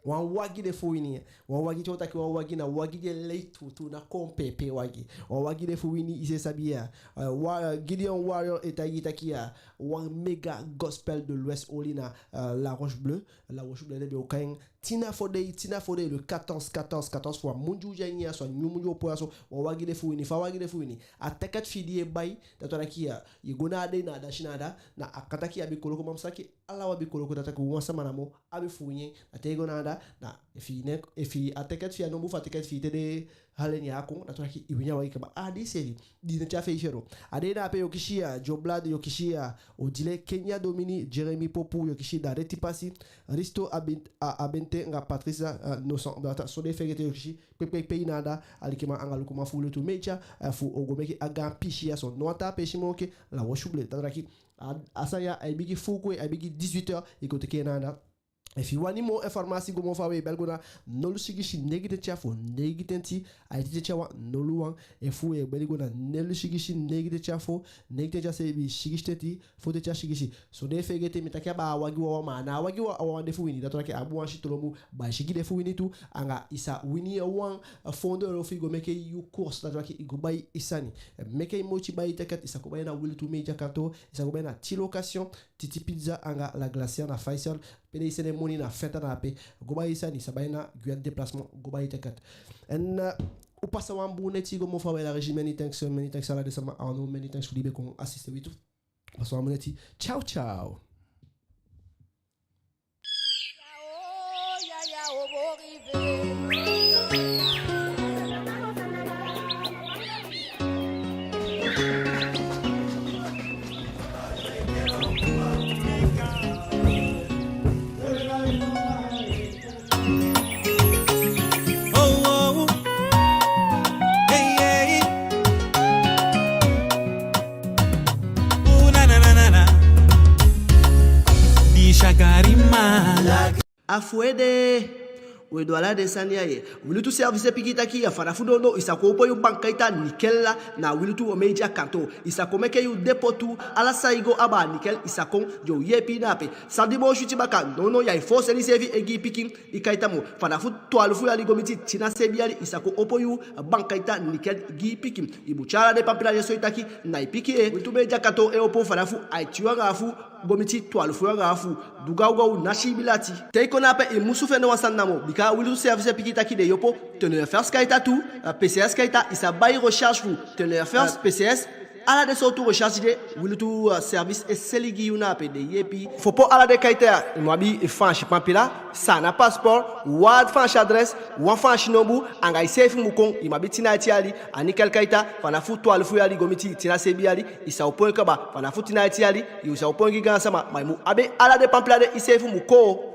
Wan wagi de fu wini. Wan wagi, te u taki wan wagi, na wagi di e lei tuutuu, na kompepe wagi. Wan wagi de fu wini, i seefi sabi ya. Eh, wa-, Gideon Warrior e taigi i taki ya, wan méga Gospel de l'Ouest oli na, eh, La Roche Bleue. La Roche Bleue den be o kai en tin na fo dei, tin na fo dei, le quatorze, quatorze, quatorze fu a mun di u de a ini ya so, a nyun mun di u opo ya so, wan wagi de fu wini. Fa a wagi de fu wini? A ticket fi i di i e bai, dati wani taki ya, i go na a dei, na a dati na anda, na a kan taki i abi koloku, ma mi sabi taki ala u abi koloku, dati wani taki wan sama namo abi fu wini en. Na te i go na anda, na efi i nen, efi a ticket fi i, a nombu fu a ticket fi i te den halen ya kon, dati wani taki i wini a wagi kaba. A dei seefi, di neti a feifi euro. A dei na ape yo kisi ya Joblad, yo kisi ya Odile, Kenya Domini, Jeremy Popu, yo kisi Dareti Pasi, Risto Abin-, a-, Abente anga Patricia, eh, Noson, dati, so den fegete, yo kisi Pei Pei Pei na anda, alikiman anga lukuman fu Lutu Media, eh, fu o go meke a gaan pisi ya so. No wan taa peesi moo enke La Roche Bleue, dati wani taki a, a sani ya ai bigin fuuku, ai bigin dix-huit heures, i go teke en na anda. Efi i wani moo informasi go moo faawe, i e beli go na nolu sigisi neigintenti a fo neigintenti, aititenti a wan nolu wan. Efu i e beli go na nolu sigisi neigintenti a fo neigintenti a seibin, sigisi tenti fotenti a sigisi. So den fegete, mi taki a bai a wagi wawan, ma a ná a wagi wawan de fu wini, dati wani taki a abi wan sitolomu, bai siki de fu wini tu, anga i sa wini wan foondoo euro fi i go meke i course, dati wani taki i go bai i sani. Meke i moiti bai i ticket, i sa kon bai na Wilutu Media kantoo, i sa kon bai na Ti Location, Titi Pizza anga La Glacière na Faisal, pe den e sende moni na Fenta na ape. Go bai i sani, i sa bai na Guyane Déplacement, go bai i ticket. En, eh, u pasa wan bun neti go moo faawe, la régie, many thanks, many thanks ala den sama, Arnaud, many thanks fu di i be kon asiste wi tu. U pasa wan bun neti. Ciao, ciao. A fu ede. We du ala den sani ya ye. Wilutu Service e piki taki ya, fanafu nownow i sa kon opo yu bankaita Nickel na Wilutu Media kantoo. I sa kon meke yu dépôt tu, ala san i go aba a Nickel, i sa kon, den o yeepi i na ape. San di moo switi baka, nownow ya e foosi iseefi e gi i pikin i kaita moo. Fanafu twalufu yali go miti tin na seibin yali, i sa kon opo yu bankaita Nickel gi i pikin. I mu tyai ala den pampila di e soi taki na i pikin e. Wilutu Media kantoo e opo fanafu aiti yuu anga afu go miti twalufu yuu anga afu. Du gawgaw, ná siibi lati. Te i kon na ape, i musu fende wan sani namo, bika Wilutu Service e piki taki den e opo Teneur First kaita tu, eh, P C S kaita, i sa bai recharge fu Teneur First, eh, P C S, ala den sowtu recharge de, Wilutu, eh, Service e seli gi yu na ape, den e yeepi. Fu opo ala den kaita ya, i mu abi i Faansi pampila, Saanan passport, wan Faansi adres, wan Faansi nombu, anga iseefi mu kon, i mu abi tin na aiti yali, a Nickel kaita, fanafu twalufu yali go miti tin na seibin yali, i sa opo en kaba, fanafu tin na aiti yali, i sa opo en gi gaansama, ma i mu abi ala den pampila de, iseefi mu kon.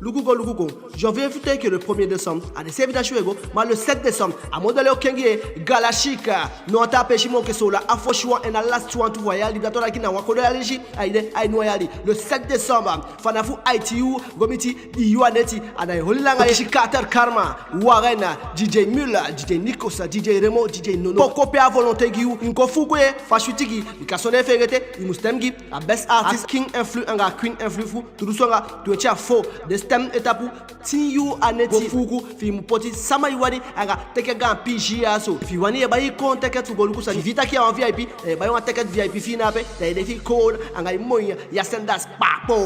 Luku go, luku go. Janvier fu teke le premier décembre, a den seefi dei si we go, ma le sept décembre, a modèle o kengi e, Gala Chic, no wan taa peesi moo enke Soolan, a fosi wan, en a lasti wan tu fu a yali, dati wani taki na wan kodo yali si ai de a ini wan yali. Le sept décembre, fanafu aiti yuu go miti dii yuu a neti, a ná e holi langa. Yo kisi Carter Karma, Warren, D J Muller, D J Nikos, D J Remo, D J Nono. Poku pe a volonté gi yu, i mu kon fuuku ye, fa switi gi, bika so ná e fegete, i mu stem gi a best artist, King Influ anga Queen Influ fu tu dunsu anga twenti a fo. Den stem e tapu tin yuu a neti. Go fuuku fi i mu poti sama i wani anga teke gaan piisii ya so. Fi i wani, i e bai i kon ticket fu go luku sani. Fi i taki a wan V I P, i e bai wan ticket V I P fi i na ape, da i de fi i kon anga i moi ya senda spapo.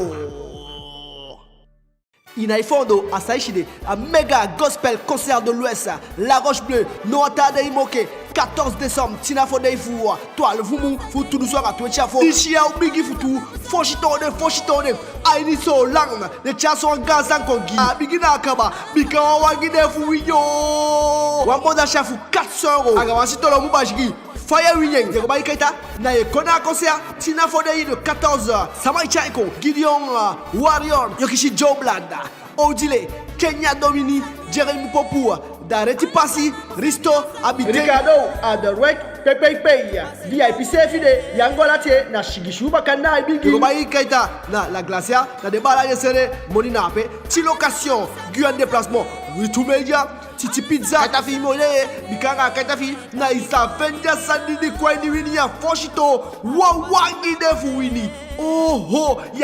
I ná e foondoo a san i si de, a méga gospel concert de l'Ouest, La Roche Bleue, no wan taa dei moo enke quatorze décembre, tin na fo dei fu twalufu mun fu tu dunsu anga twenti a fo. Disi ya o bigi fu tuu, fosi toon de, fosi toon de. A ini Soolan, den tyai so wan gaan sani kon gi. A bigi na a kaba, bika wan wagi de fu wini o. Wan bon d'achat fu quatre cents euros. Anga wan sitolomu basigi. Fa ye wini en? Ye go bai kaita, na ye kon na a concert, tin na fo dei, le quatorze. Sama e tyai kon? Gideon, uh, Warrior, yo kisi Joe Blada, Odile, Kenya Domini, Jeremy Popu, Dareti Pasi, Risto, Abite, Ricardo, Aderwek, Pei Pei Pei. V I P seefi de, ya mu go lati, na sigisi yuu bakadina ai bigin. Ye go bai kaita na La Glacia, na den baala e sende moni na ape. Ti Location, Guyane Déplacement, Witu Media, Titi Pizza. Kaita fi i mu oli, bika anga kaita fi i na i sa fende a sani di i wani wini ya fosi toon. Wan wagi de fu wini. Oho, ya.